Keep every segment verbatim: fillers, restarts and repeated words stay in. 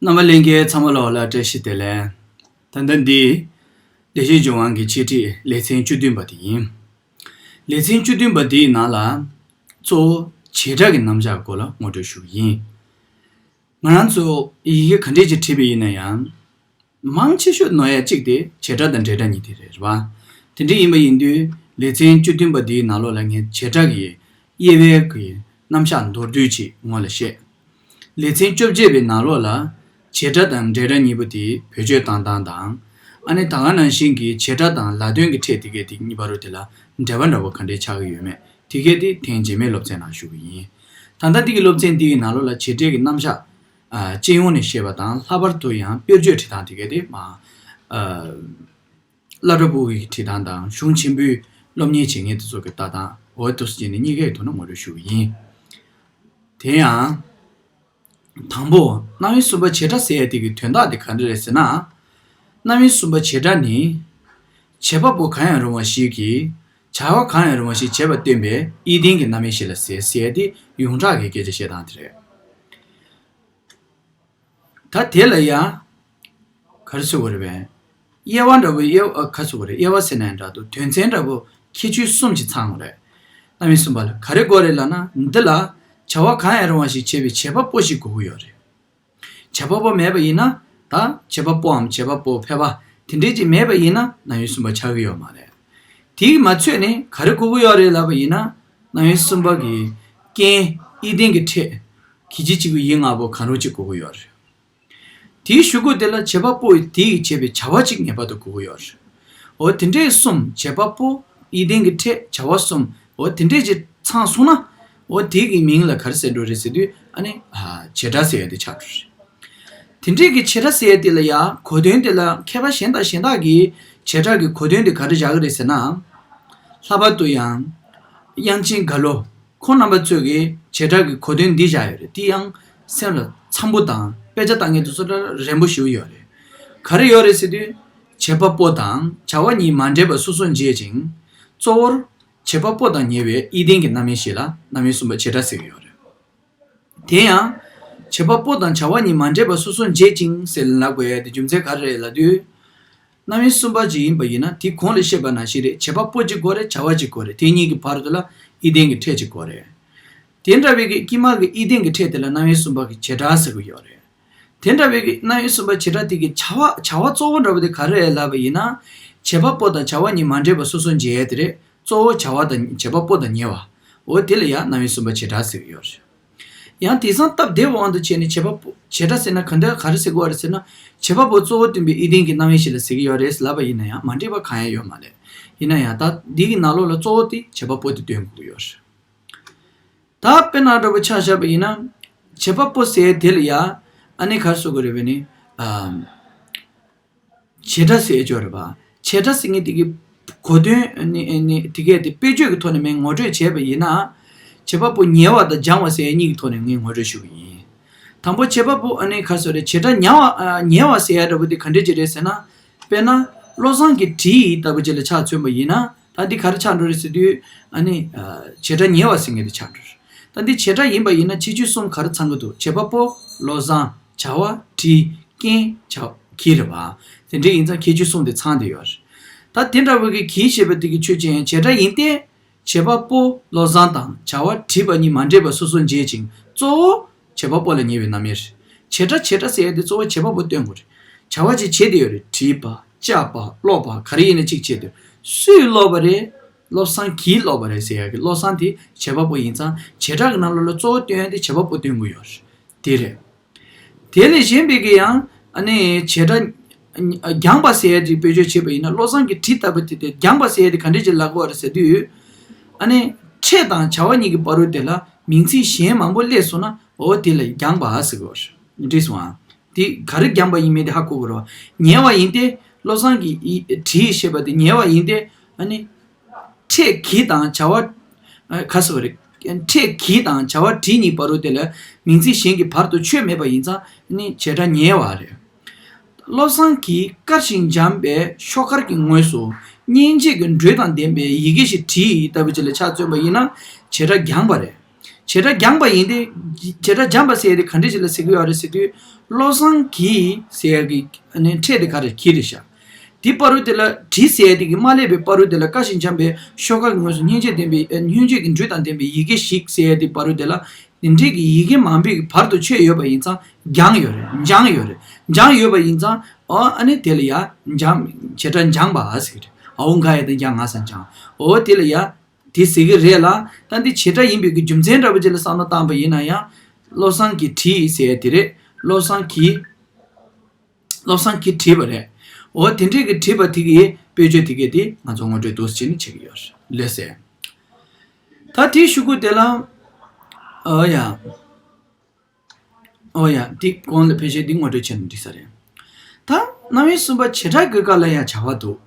རྣམ་པ་ལྷན་རྒྱས་ཚང་མ་ལོག་ལ་བཀྲ་ཤིས་བདེ་ལེགས། ད་ལྟ་འདི་བདེ་གཤེགས་ལྗོན་དབང་གི་འཆད་ཁྲིད་ལེ་ཚན་བཅུ་བདུན་པ་དེ་ཡིན། ལེ་ཚན་བཅུ་བདུན་པ་དེའི་ནང་ལ་གཙོ་བོ་བྱེ་བྲག་གི་རྣམ་གཞག་སྐོར་ལ་ངོ་སྤྲོད་ཞུ་གི་ཡིན། ང་རང་ཚོ་ཡི་གེ་ག་འདྲས་ཅིག་བྲིས་པ་ཡིན་ན་ཡང་། མང་ཆེ་ཤོས་ནོར་ཡ་གཅིག་དེ་བྱེ་བྲག་དང་འབྲེལ་སྒྲ་གཉིས་དེ་རེད་བ། དེ་འདྲ་ཡིན་པ་ཡིན་དུས་ལེ་ཚན་བཅུ་བདུན་པ་འདིའི་ནང་ལོགས་ལ་ངས་བྱེ་བྲག་གི་དབྱེ་བའི་གི་རྣམ་གཞག་མདོར་བསྡུས་ཅིག་ངོ་ལ་བཤད། ལེ་ཚན་བཅོ་བརྒྱད་པའི་ནང་ལོགས་ལ་བྱེ་བྲག་དང་འབྲེལ་སྒྲ་གཉིས་པོ་དེ་བེད་སྤྱོད་བཏང་སྟངས་དང་། ཨ་ནི་ད་ག་ནང་བཞིན་གྱི་བྱེ་བྲག་དང་ལ་དོན་གྱི་ཕྲད་དེ་གའི་དེ་གཉིས་བར་དུ་དེ་ལ་འབྲེལ་བ་འདྲ་པོ་ག་འདྲས་ཆགས་ཀྱི་ཡོད་མེད་དེ་གའི་དེ་ཐེངས་རྗེས་མའི་སློབ་ཚན་ནང་ཞུ་གི་ཡིན། ད་ལྟ་འདི་གི་སློབ་ཚན་འདི་གི་ནང་ལོགས་ལ་བྱེ་བྲག་གི་རྣམ་གཞག་ཨ། སྤྱི་ཡོངས་ནས་བཤད་པ་དང་ལྷག་པར་དུ་ཡང་དཔེར་བརྗོད་བྲིས་སྟངས་དེ་གའི་དེ་མ། ཨ། སློབ་གྲྭ་ཕྲུ་གུ་གི་བྲིས་སྟངས་དང་གཞུང་ཆེན་པོའི་སློབ་གཉེར་བྱེད་མཁན་དེ་ཚོ་གི་ལྟ་སྟངས་འོ་དེ་ཚོ་བྱས་ནས་གཉིས་ཀའི་ཐོག་ནས་ངོ་སྤྲོད་ཞུ་གི་ཡིན། དེ་ཡང་། དང་པོ་རྣམ་དབྱེ་གསུམ་པ་བྱེ་བྲག་ཟེར་ཡ་དེ་གི་དོན་དག་དེ་ག་འདྲ་རེད་ཟེར་ན། རྣམ་དབྱེ་གསུམ་པ་བྱེ་བྲག་ནི། བྱེད་པ་པོ་གང་ཡང་རུང་བ་ཞིག་གིས་བྱ་བ་གང་ཡང་རུང་བ་ཞིག་བྱེད་པ་སྟོན་པའི་ཡིད་ལྡན་གྱི་རྣམ་དབྱེ་ཞིག་ལ་ཟེར་ཟེར་ཡ་དེ་ཡོངས་གྲགས་ཀྱི་སྐད་ཆ་བཤད་སྟངས་དེ་རེད། ད་དེ་ལ་ཡང་། ག་རེ་ཟེར་དགོས་རེད་པས། དབྱེ་བ་འདྲ་བོ་དབྱེ་བ་ག་རེ་ཟེར་དགོས་རེད། དབྱེ་བ་ཟེར་ན་ཡང་འདྲ་འདུག་དོན་ཚན་འདྲ་བོ་ཁྱད་ཆོས་གསུམ་ཞིག་ཚང་དགོས་རེད། རྣམ་དབྱེ་གསུམ་པ་ལ་ག་རེ་དགོས་རེད་ལབ་ན་འདི་ལ་བྱ་བ་གང་ཡང་རུང་བ་ཞིག་བྱེད་པའི་བྱེད་པ་པོ་ཞིག་དགོས་ཀྱི་ཡོད་རེད། བྱེད་པ་པོ་མེད་པ་ཡིན་ན་ད་བྱེད་པ་པོའམ་བྱེད་པ་པོ་ཕལ་པ་དེ་འདྲས་ཅིག་མེད་པ་ཡིན་ན་རྣམ་དབྱེ་གསུམ་པ་ཆགས་ཀྱི་ཡོད་མ་རེད། དེས་མ་ཚད་ནས་ག་རེ་དགོས་ཀྱི་ཡོད་རེད་ལབ་པ་ཡིན་ན་རྣམ་དབྱེ་གསུམ་པ་གི་རྐྱེན་ཡིད་ལྡན་གྱི་ཕྲད་གི་ཅི་གཅིག་པུ་ཡིད་ང་པོ་གང་རུང་གཅིག་དགོས་ཀྱི་ཡོད་རེད། དེའི་གཞུག་གུ་དེ་ལ་བྱེད་པ་པོ་ཡིས་དེ་ཡིས་བྱས་པའི་བྱ་བ་གཅིག་ངེས་པར་དུ་དགོས་ཀྱི་ཡོད་རེད། འོ་དེ་འདྲས་གསུམ་བྱེད་པ་པོ་ཡིད་ལྡན་གྱི་ཕྲད་བྱ་བ་གསུམ་འོ་དེ་འདྲས་ཅིག་ཚང་སོང་ན་འོ་དེ་གི་མིང་ལ་ག་རེ་ཟེར་འགྲོ་རེད་ཟེར་དུས་ཨ་ནི་བྱེ་བྲག་ཟེར་ཡ་དེ་ཆགས་འགྲོ་རེད། དེ་འདྲས་ཀྱི་བྱེ་བྲག་ཟེར་ཡ་དེ་ལ་ཡང་གོ་དོན་དེ་ལ་མཁས་པ་གཞན་དང་གཞན་དག་གིས་བྱེ་བྲག་གི་གོ་དོན་དེ་ག་རེ་བཞག་གི་རེད་ཟེར་ན། ལྷག་པར་དུ་ཡང་དབྱངས་ཅན་རྒྭ་ལོ། ཁོང་རྣམ་པ་ཚོས་ཀྱིས་བྱེ་བྲག་གི་གོ་དོན་འདི་བཞག་ཡོད་རེད། དེ་ཡང་སེམས་ལ་འཚམ་པོ་དང་དཔེ་ཆ་ལྟ་མཁན་དེ་ཚོ་ལ་རན་པོ་ཞེ་པོ་ཡོད་རེད། ག་རེ་ཡོད་རེད་ཟེར་དུས། བྱེད་པ་པོ་དང་བྱ་བ་གཉིས་མ་འདྲེས་པ་སོ་སོར་འབྱེད་ཅིང་། གཙོ་བོར་བྱེད་པ་པོ་དང་ཉེ་བའི་ཡིད་ལྡན་གྱི་རྣམ་དབྱེ་ཞིག་ལ་རྣམ་དབྱེ་གསུམ་པ་བྱེ་བྲག་ཟེར་གྱི་ཡོད་རེད། དེ་ཡང་། བྱེད་པ་པོ་དང་བྱ་བ་གཉིས་མ་འདྲེས་པ་སོ་སོར་འབྱེད་ཅིང་ཟེར་ལབ་དགོས་ཡ་དེ་རྒྱུ་མཚན་ག་རེ་རེད་ལབ་དུས། རྣམ་དབྱེ་གསུམ་པ་ཅིག་ཡིན་པ་ཡིན་ན་དེ་གོང་ལ་བཤད་པ་ནང་བཞིན་རེད། བྱེད་པ་པོ་གཅིག་དགོས་རེད། བྱ་བ་གཅིག་དགོས་རེད། དེ་གཉིས་ཀྱི་བར་དུ་ལ་ཡིད་ལྡན་གྱི་ཕྲད་གཅིག་དགོས་རེད། དེ་འདྲ་བའི་གི་དཀྱིལ་མ་གི་ཡིད་ལྡན་གྱི་ཕྲད་དེ་ལ་རྣམ་དབྱེ་གསུམ་པ་གི་བྱེ་བྲག་ཟེར་གྱི་ཡོད་རེད། དེ་འདྲ་བའི་གི་རྣམ་དབྱེ་གསུམ་པ་བྱེ་བྲག་དེ་གི་བྱ་བ་བྱ་བ་གཙོ་བོ་འདྲ་བོ་དེ་ག་རེ་རེད་ལབ་པ་ཡིན་ན། བྱེད་པ་པོ་དང་བྱ་བ་གཉིས་མ་འདྲེས་པ་སོ་སོར་འབྱེད་ཡ་དེ་རེད། གཙོ་བོ་བྱ་བ་དང་བྱེད་པ་པོ་དང་ཉེ་བ། འོ་དེ་ལ་ཡང་རྣམ་དབྱེ་གསུམ་པ་བྱེ་བྲག་ཟེར་གྱི་ཡོད་རེད། ཡང་དེང་སང་སྟབས་བདེ་བའི་དབང་དུ་བྱས་ནས་བྱེད་པ་པོ་བྱེ་བྲག་ཟེར་ན་ག་འདྲ་ག་རེ་ཟེར་གྱི་ཡོད་རེད་ཟེར་ན། བྱེད་པ་པོ་གཙོ་བོ་སྟོན་པའི་ཡིད་ལྡན་གྱི་རྣམ་དབྱེ་ཞིག་ལ་ཟེར་གྱི་ཡོད་རེད་ལབ་པ་ཡིན་ན་ཡང་མ་འགྲིག་པ་གང་ཡང་ཡོད་མ་རེད། ཡིན་ན་ཡང་ད་འདི་གི་ནང་ལོགས་ལ་གཙོ་བོ་དེ་བྱེད་པ་པོ་དེ་སྟོན་དགོས་ཀྱི་ཡོད་རེད། ད་དཔེར་ན་འདྲ་པོ་ཆ་བཞག་པ་ཡིན་ན། བྱེད་པ་པོ་ཟེར་དེ་ལ་ཡང་ཨ་ནི་ག་རེ་ཟེར་དགོས་རེད་པས་ནི། ཨམ། བྱེ་བྲག་ཟེར་ཡ་ཅིག་ཡོད་རེད་པ། བྱེ་བྲག་ཟེར་མཁན་དེ་གི་གོ་དོན་ནི་ནི་དེ་གས་དེ་དཔེ་བརྗོད་ཀྱི་ཐོག་ནས་མིང་ངོ་སྤྲོད་བྱས་པ་ཡིན་ན། བྱེད་པ་པོ་ཉེ་བ་དང་འགྱངས་པ་ཟེར་ཡ་གཉིས་ཀྱི་ཐོག་ནས་ངས་ངོ་སྤྲོད་ཞུ་གི་ཡིན། དང་པོ་བྱེད་པ་པོ་ཨ་ནི་ག་རེ་ཟེར་རེད། བྱེ་བྲག་ཉེ་བ་ཨ་ཉེ་བ་ཟེར་ཡ་འདྲ་པོ་དེ་ག་འདྲ་ཅིག་རེད་ཟེར་ན། དཔེར་ན། བློ་བཟང་གི་བྲིས་ཡིག་ལྟ་བུ་ཅིག་ལ་ཆ་མཚོན་པ་ཡིན་ན། ད་འདི་ག་རེ་ཆགས་འགྲོ་རེད་ཟེར་དུས། ཨ་ནི། བྱེ་བྲག་ཉེ་བ་ཟེར་མཁན་དེ་ཆགས་འགྲོ་རེད། ད་འདི་བྱེ་བྲག་ཡིན་པ་ཡིན་ན་ཁྱད་ཆོས་གསུམ་ག་རེ་ཚང་གི་འདུག་བྱེད་པ་པོ། བློ་བཟང་། བྱ་བ། བྲིས། རྐྱེན། བྱ། གྱིས་རེད་པ། དེ་འདྲ་ཡིན་ཙང་ཁྱད་ཆོས་གསུམ་དེ་ཚང་བསྡད་ཡོད་རེད། ད་དེ་འདྲ་བོ་གི་གྱིས་ཞེས་པ་དེ་གི་ཆོས་ཅན་བྱེ་བྲག་ཡིན་ཏེ། བྱེད་པ་པོ། བློ་བཟང་དང་བྱ་བ་བྲིས་པ་གཉིས་མ་འདྲེས་པ་སོ་སོར་འབྱེད་ཅིང་གཙོ་བོ། བྱེད་པ་པོ་ལ་ཉེ་བའི་རྣམ་དབྱེ་རེད། བྱེ་བྲག་བྱེ་བྲག་ཟེར་ཡ་དེ་གཙོ་བོ་བྱེད་པ་པོ་སྟོན་དགོས་རེད། བྱ་བ་ཅིག་བྱེད་བསྡད་ཡོད་རེད། བྲིས་པ། བཅག་པ། ཀློག་པ། ག་རེ་ཡིན་ན་གཅིག་བྱེད་དུས། སུས་ཀློག་པ་རེད། བློ་བཟང་གིས་ཀློག་པ་རེད་ཟེར་ཡ་གི་བློ་བཟང་དེ་བྱེད་པ་པོ་ཡིན་ཙང་བྱེ་བྲག་གི་ནང་ལོགས་ལ་གཙོ་བོ་སྟོན་ཡ་དེ་བྱེད་པ་པོ་སྟོན་དགོས་ཡོད་རེད། དེ་རེད། དེ་ལས་གཞན་པའི་གི་ཡང་ཨ་ནི་བྱེ་བྲག་འགྱངས་པ་ཟེར་ཡ་དེ་དཔེ་བརྗོད་བྱས་པ་ཡིན་ན་བློ་བཟང་གི་བྲིས་ལྟ་བུ་དེ་དེ་འགྱངས་པ་ཟེར་ཡ་དེ་ག་འདྲས་ཅིག་ལབ་དགོས་རེད་ཟེར་དུས། ཨ་ནི་ཕྲད་དང་བྱ་བ་གཉིས་ཀྱི་བར་དུ་དེ་ལ་མིང་ཚིག་གཞན་མང་པོ་སླེབས་སོང་ན་འོ་དེ་ལ་འགྱངས་པ་ཟེར་དགོས་རེད། འགྲིག་སོང་ཨ། དེ་ག་རེ་འགྱངས་པ་ཡིན་མིན་དེ་ཧ་གོ་དགོས་རེད་བ། ཉེ་བ་ཡིན་ཏེ་བློ་བཟང་གིས་བྲིས་ཞེས་པ་དེ་ཉེ་བ་ཡིན་ཏེ་ཨ་ནི། ཕྲད་གྱིས་དང་བྱ་བ། ཨ། ག་ཟེར་བ་རེད། ཕྲད་གྱིས་དང་བྱ་བ་བྲིས་གཉིས་བར་དུ་དེ་ལ་མིང་ཚིག་གཞན་གྱི་བར་དུ་ཆོས་མེད་པ་ཡིན་ཙང་ནི་བྱེ་བྲག་ཉེ་བ་རེད། བློ་བཟང་གིས་དཀར་ཞིང་འཇམ་པའི་ཤོག་དཀར་གྱི་ངོས་སུ་སྙན་འཇེབས་ཀྱི་འགྲོས་དང་ལྡན་པའི་ཡི་གེ་ཞིག་བྲིས་ལྟ་བུ་ཅིག་ལ་ཆ་མཚོན་པ་ཡིན་ན་བྱེ་བྲག་འགྱངས་པ་རེད། བྱེད་སྒྲ་སྦྱངས་པ་ཡིན་ཏེ། བྱེད་སྒྲ་སྦྱངས་པ་ཟེར་ཡ་དེ་ག་འདྲ་ཞིག་ལ་ཟེར་གི་ཡོད་རེད་ཟེར་དུས། བློ་བཟང་གིས་ཟེར་ཡ་གི་ཨ་ནི་ཕྲད་དེ་ག་རེ་གི་རེད་ཤག་དེ་བར་དུ་དེ་ལ་དྲི་ཟེར་ཡ་དེ་གི་མ་སླེབས་པའི་བར་དུ་དེ་ལ་བཀའ་བཞིན་འཆམ་པའི་ཤོ་ཀ་གི་ངོས་སུ་སྙན་བརྒྱུད་ལྡན་པའི་ཨ་སྙན་བརྒྱུད་ཀྱི་འགྲོས་དང་ལྡན་པའི་ཡི་གེ་ཞིག་ཟེར་ཡ་དེ་བར་དུ་དེ་ལ། དེ་འདྲའི་གི་ཡི་གེ་མང་པོའི་བར་དུ་ཆད་ཡོད་པ་ཡིན་ཙང་སྦྱངས་ཡོད་རེད། སྦྱངས་ཡོད་རེད། སྦྱངས་ཡོད་པ་ཡིན་ཙང་། ཨོ་ཨ་ནི་དེ་ལ་ཡ་སྦྱངས། བྱེད་སྒྲ་སྦྱངས་པ་ཟེར་གི་རེད། ཨའོ་འགའ་ཡ་དང་སྦྱངས་ང་སང་སྦྱངས། ཨོ་དེ་ལ་ཡ། དེ་ཟེར་གི་རེད་ལ། ད་འདི་བྱེད་སྒྲ་ཡིན་པའི་གི་རྒྱུ་མཚན་འདྲ་པོ་ཅིག་ལ་བསམ་བློ་བཏང་པ་ཡིན་ན་ཡང་། བློ་བཟང་གིས་བྲིས་ཟེར་ཡ་དེ་རེད། བློ་བཟང་གིས། བློ་བཟང་གིས་བྲིས་པ་རེད། འོ་དེ་འདྲས་ཀྱི་བྲིས་པ་དེ་གི་དཔེ་བརྗོད་དེ་གས་དེ་ང་ཚོ་ངོ་སྤྲོད་འདུག་སེ་བྱས་ནས་བྱེད་ཀྱི་ཡོད་རེད། ལགས་སེ། ད་དེའི་གཞུག་གུ་དེ་ལ། ཨོ་ཡ། ཨོ་ཡ། དེ་གོང་ལ་ཕལ་ཆེར་འདི་ངོ་སྤྲོད་བྱས་ནས་འགྲིག་ས་རེད། ད་རྣམ་དབྱེ་གསུམ་པ་བྱེ་བྲག་གི་སྐབས་ལ་ཡང་བྱ་བ་འདུག་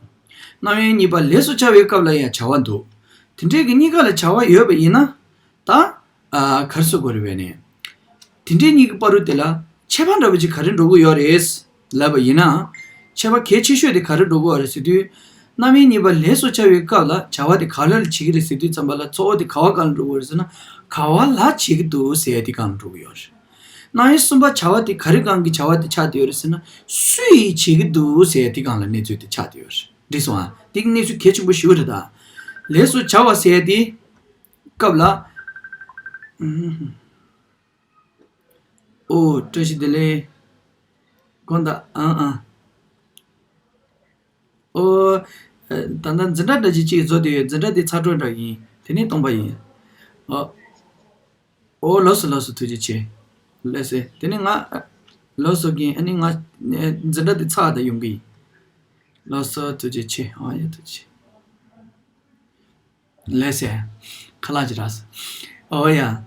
རྣམ་དབྱེ་གཉིས་པ་ལས་སུ་བྱ་བའི་སྐབས་ལ་ཡང་བྱ་བ་འདུག་དེ་འདྲས་ཀྱི་གཉིས་ཀ་ལ་བྱ་བ་ཡོད་པ་ཡིན་ན། ད། ཨ། ག་རེ་ཟེར་དགོས་རེད་པས་ནས། དེ་འདྲའི་གཉིས་ཀྱི་བར་དུ་དེ་ལ་ཁྱད་པར་འདྲ་པོ་ཅིག་ག་རེ་འགྲོ་གི་ཡོད་རེད། ལབ་པ་ཡིན་ན། ཁྱད་པར་གལ་ཆེ་ཤོས་དེ་ག་རེ་འགྲོ་གི་ཡོད་རེད་ཟེར་དུས། རྣམ་དབྱེ་གཉིས་པ་ལས་སུ་བྱ་བའི་སྐབས་ལ་བྱ་བ་དེ་ག་རེ་ལ་བྱེད་ཀྱི་རེད་ཟེར་དུས་ཙམ་པ་ལ་གཙོ་བོ་དེ་ག་བ་སྒང་ལ་འགྲོ་གི་ཡོད་རེད་ཟེར་ན། ག་བ་ལ་བྱེད་ཀྱི་འདུག་ཟེར་ཡ་དེ་སྒང་ལ་འགྲོ་གི་ཡོད་རེད། རྣམ་དབྱེ་གསུམ་པ་བྱ་བ་དེ་ག་རེ་སྒང་གི་བྱ་བ་དེ་ཆགས་བསྡད་ཡོད་རེད་ཟེར་ན། སུ་ཡིས་བྱེད་ཀྱི་འདུག་ཟེར་ཡ་དེ་སྒང་ལ་གནས་ཚུལ་དེ་ཆགས་བསྡད་ཡོད་རེད། འགྲིག་སོང་ཨ། དེ་གི་གནས་ཚུལ་གལ་ཆེན་པོ་ཞེ་པོ་རེད་ད། ལས་སུ་བྱ་བ་ཟེར་ཡ་དེ། སྐབས་ལ། ཨོ། བཀྲ་ཤིས་བདེ་ལེགས། དགོངས་དག་ཨང་ཨང་། ཨོ། ད་ལྟ་འཛིན་གྲྭ་འདྲ་ཅིག་ཅིག་བཟོ་བསྡད་ཡོད། འཛིན་གྲྭ་དེ་ཚ་དྲོད་འདྲ་ཡིན། དེ་ནས་སྟོང་པ་ཡིན། ཨོ། ཨོ་ལགས་སོ་ལགས་སོ་ཐུགས་རྗེ་ཆེ། ལགས་སེ་དེ་ནས་ང་། ལགས་སོ་རྒན་ཨ་ནི་ང་། འཛིན་གྲྭ་དེ་ཚར་ད་ཡོང་གི་ཡིན། ལགས་སོ་ཐུགས་རྗེ་ཆེ། ཨོ་ཡ་ཐུགས་རྗེ་ཆེ། ལགས་སེ། ཁ་ལག་ཅིག་རག་སོང་། ཨོ་ཡ། ཨ།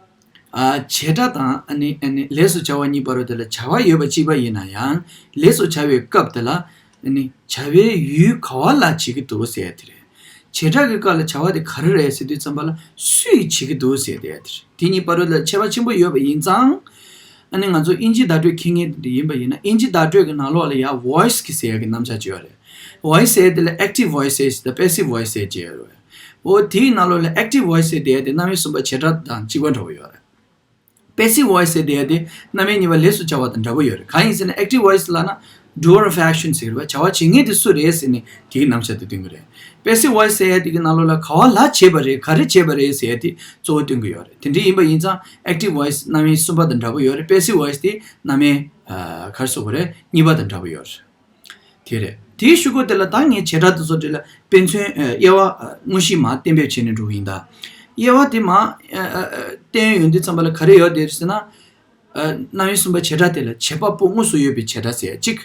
བྱེད་སྒྲ་དང་ཨ་ནི་ཨ་ནི་ལས་སུ་བྱ་བ་གཉིས་བར་དུ་དེ་ལ་བྱ་བ་ཡོད་པ་གཅིག་པ་ཡིན་ན་ཡང་། ལས་སུ་བྱ་བའི་སྐབས་དེ་ལ་ཨ་ནི་བྱ་བའི་ཡུལ་ག་བ་ལ་བྱེད་ཀྱི་འདུག་ཟེར་ཡ་དེ་རེད། བྱེ་བྲག་གི་སྐབས་ལ་བྱ་བ་དེ་ག་རེ་རེད་ཟེར་དུས་ཙམ་པ་ལ་སུས་བྱེད་ཀྱི་འདུག་ཟེར་དེ་ཡ་དེ་རེད། དེ་གཉིས་བར་དུ་ལ་ཁྱད་པར་ཆེན་པོ་ཡོད་པ་ཡིན་ཙང་། ཨ་ནི་ང་ཚོ་དབྱིན་ཇི་བརྡ་སྤྲོད་མཁས་མཁན་དེ་ཡིན་པ་ཡིན་ན་དབྱིན་ཇི་བརྡ་སྤྲོད་ཀྱི་ནང་ལོགས་ལ་ཡ་voice་གི་ཟེར་ཡ་གི་རྣམ་གཞག་ཅིག་ཡོད་རེད། voice་ཟེར་དེ་ལ་active voice་ཟེར་ཞིག་དང་passive voice་ཟེར་ཅིག་ཡོད་རེད། འོ་དེའི་ནང་ལོགས་ལ་active voice་ཟེར་དེ་དེ་རྣམ་དབྱེ་གསུམ་པ་བྱེ་བྲག་དང་གཅིག་པ་འདྲ་པོ་ཡོད་རེད། passive voice་ཟེར་དེ་དེ་རྣམ་དབྱེ་གཉིས་པ་ལས་སུ་བྱ་བ་དང་འདྲ་པོ་ཡོད་རེད། གང་ཡིན་ཟེར་ན་active voice་ལབ་ན་doer of action་ཟེར་བ་བྱ་བ་བྱེད་མཁན་དེ་སུ་རེད་ཟེར་ནས་དེའི་རྣམ་གཞག་དེ་སྟོན་གྱི་རེད། passive voice་ཟེར་ཡ་དེ་གི་ནང་ལོགས་ལ་ག་བ་ལ་བྱེད་པ་རེད་ག་རེ་བྱེད་པ་རེད་ཟེར་ཡ་དེ་གཙོ་བོ་སྟོན་གྱི་ཡོད་རེད། དེ་འདྲ་ཡིན་པ་ཡིན་ཙང་active voice་རྣམ་དབྱེ་གསུམ་པ་དང་འདྲ་པོ་ཡོད་རེད། passive voice་དེ་རྣམ་དབྱེ་ཨ་ག་རེ་ཟེར་དགོས་རེད་གཉིས་པ་དང་འདྲ་པོ་ཡོད་རེད། དེ་རེད། དེའི་གཞུག་གུ་དེ་ལ་ད་ངས་བྱེ་བྲག་ཏུ་བཟོ་འདྲི་ལ་དཔེ་མཚོན་ཨ་དབྱེ་བ་ཨ་དངོས་གཞི་མར་གཏན་འབེབས་བྱས་ནས་འགྲོ་གི་ཡིན་ད། དབྱེ་བ་དེ་མར་ཨ་ཨ་ཨ་བསྟན་ཡོང་དུས་ཙམ་པ་ལ་ག་རེ་ཡོད་དེ་ཟེར་ན། ཨ་རྣམ་དབྱེ་གསུམ་པ་བྱེ་བྲག་དེ་ལ་བྱེད་པ་པོ་དངོས་སུ་ཡོད་པའི་བྱེ་བྲག་ཟེར་ཡ་གཅིག་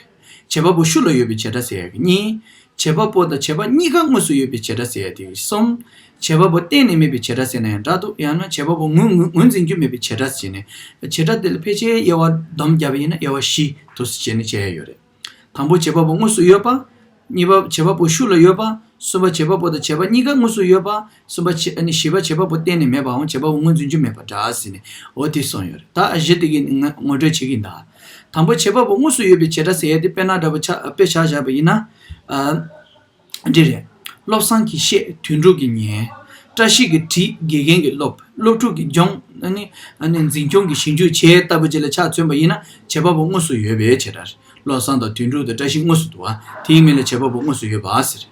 བྱེད་པ་པོ་ཤུགས་ལ་ཡོད་པའི་བྱེ་བྲག་ཟེར་ཡ་གཉིས། བྱེད་པ་པོ་དང་བྱེད་པ་གཉིས་ཀ་དངོས་སུ་ཡོད་པའི་བྱེ་བྲག་ཟེར་ཡ་དེ་གསུམ། བྱེད་པ་པོ་གཏན་ནས་མེད་པའི་བྱེ་བྲག་ཟེར་ན་ཡང་འདྲ་འདུག་ཡང་ན་བྱེད་པ་པོ་ངོས་ངོས་ངོས་འཛིན་རྒྱུ་མེད་པའི་བྱེ་བྲག་ཟེར་ནས། བྱེ་བྲག་དེ་ལ་ཕལ་ཆེར་དབྱེ་བ་སྡོམ་བརྒྱབ་པ་ཡིན་ན་དབྱེ་བ་བཞི་དུ་བྱས་ནས་བྱས་ཡ་ཡོད་རེད། དང་པོ་བྱེད་པ་པོ་དངོས་སུ་ཡོད་པ། གཉིས་པ་བྱེད་པ་པོ་ཤུགས་ལ་ཡོད་པ། གསུམ་པ་བྱེད་པ་པོ་དང་བྱེད་པ་གཉིས་ཀ་དངོས་སུ་ཡོད་པ། གསུམ་པ་བྱེད་ཨ་ནི་བཞི་པ་བྱེད་པ་པོ་གཏན་ནས་མེད་པའམ་བྱེད་པ་པོ་ངོས་འཛིན་རྒྱུ་མེད་པ་འདྲ་ཟེར་ནས་འོ་དེ་གསུངས་ཡོད་རེད། ད་བཞི་དེ་གི་ངོ་ངོ་སྤྲོད་བྱེད་ཀྱི་ཡིན་ད། དང་པོ་བྱེད་པ་པོ་དངོས་སུ་ཡོད་པའི་བྱེ་བྲག་ཟེར་ཡ་དེ་དཔེར་ན་འདྲ་པོ་ཆ་དཔེ་ཆ་བཞག་པ་ཡིན་ན། ཨ་འདི་རེད། བློ་བཟང་གིས་བཤད་དོན་གྲུབ་ཀྱིས་ཉན། བཀྲ་ཤིས་ཀྱིས་བྲིས་དགེ་རྒན་གྱིས་ཀློག་སློབ་ཕྲུག་གིས་སྦྱོང་ཨ་ནི་ཨ་ནི་འཛིན་སྐྱོང་གིས་ཞིབ་འཇུག་བྱས་ལྟ་བུ་ཅིག་ལ་ཆ་མཚོན་པ་ཡིན་ན་བྱེད་པ་པོ་དངོས་སུ་ཡོད་པའི་བྱེ་བྲག་རེད། བློ་བཟང་དང་དོན་གྲུབ་དང་བཀྲ་ཤིས་དངོས་སུ་འདུག་བ། དེའི་མིང་ལ་བྱེད་པ་པོ་དངོས་སུ་ཡོད་པ་ཟེར།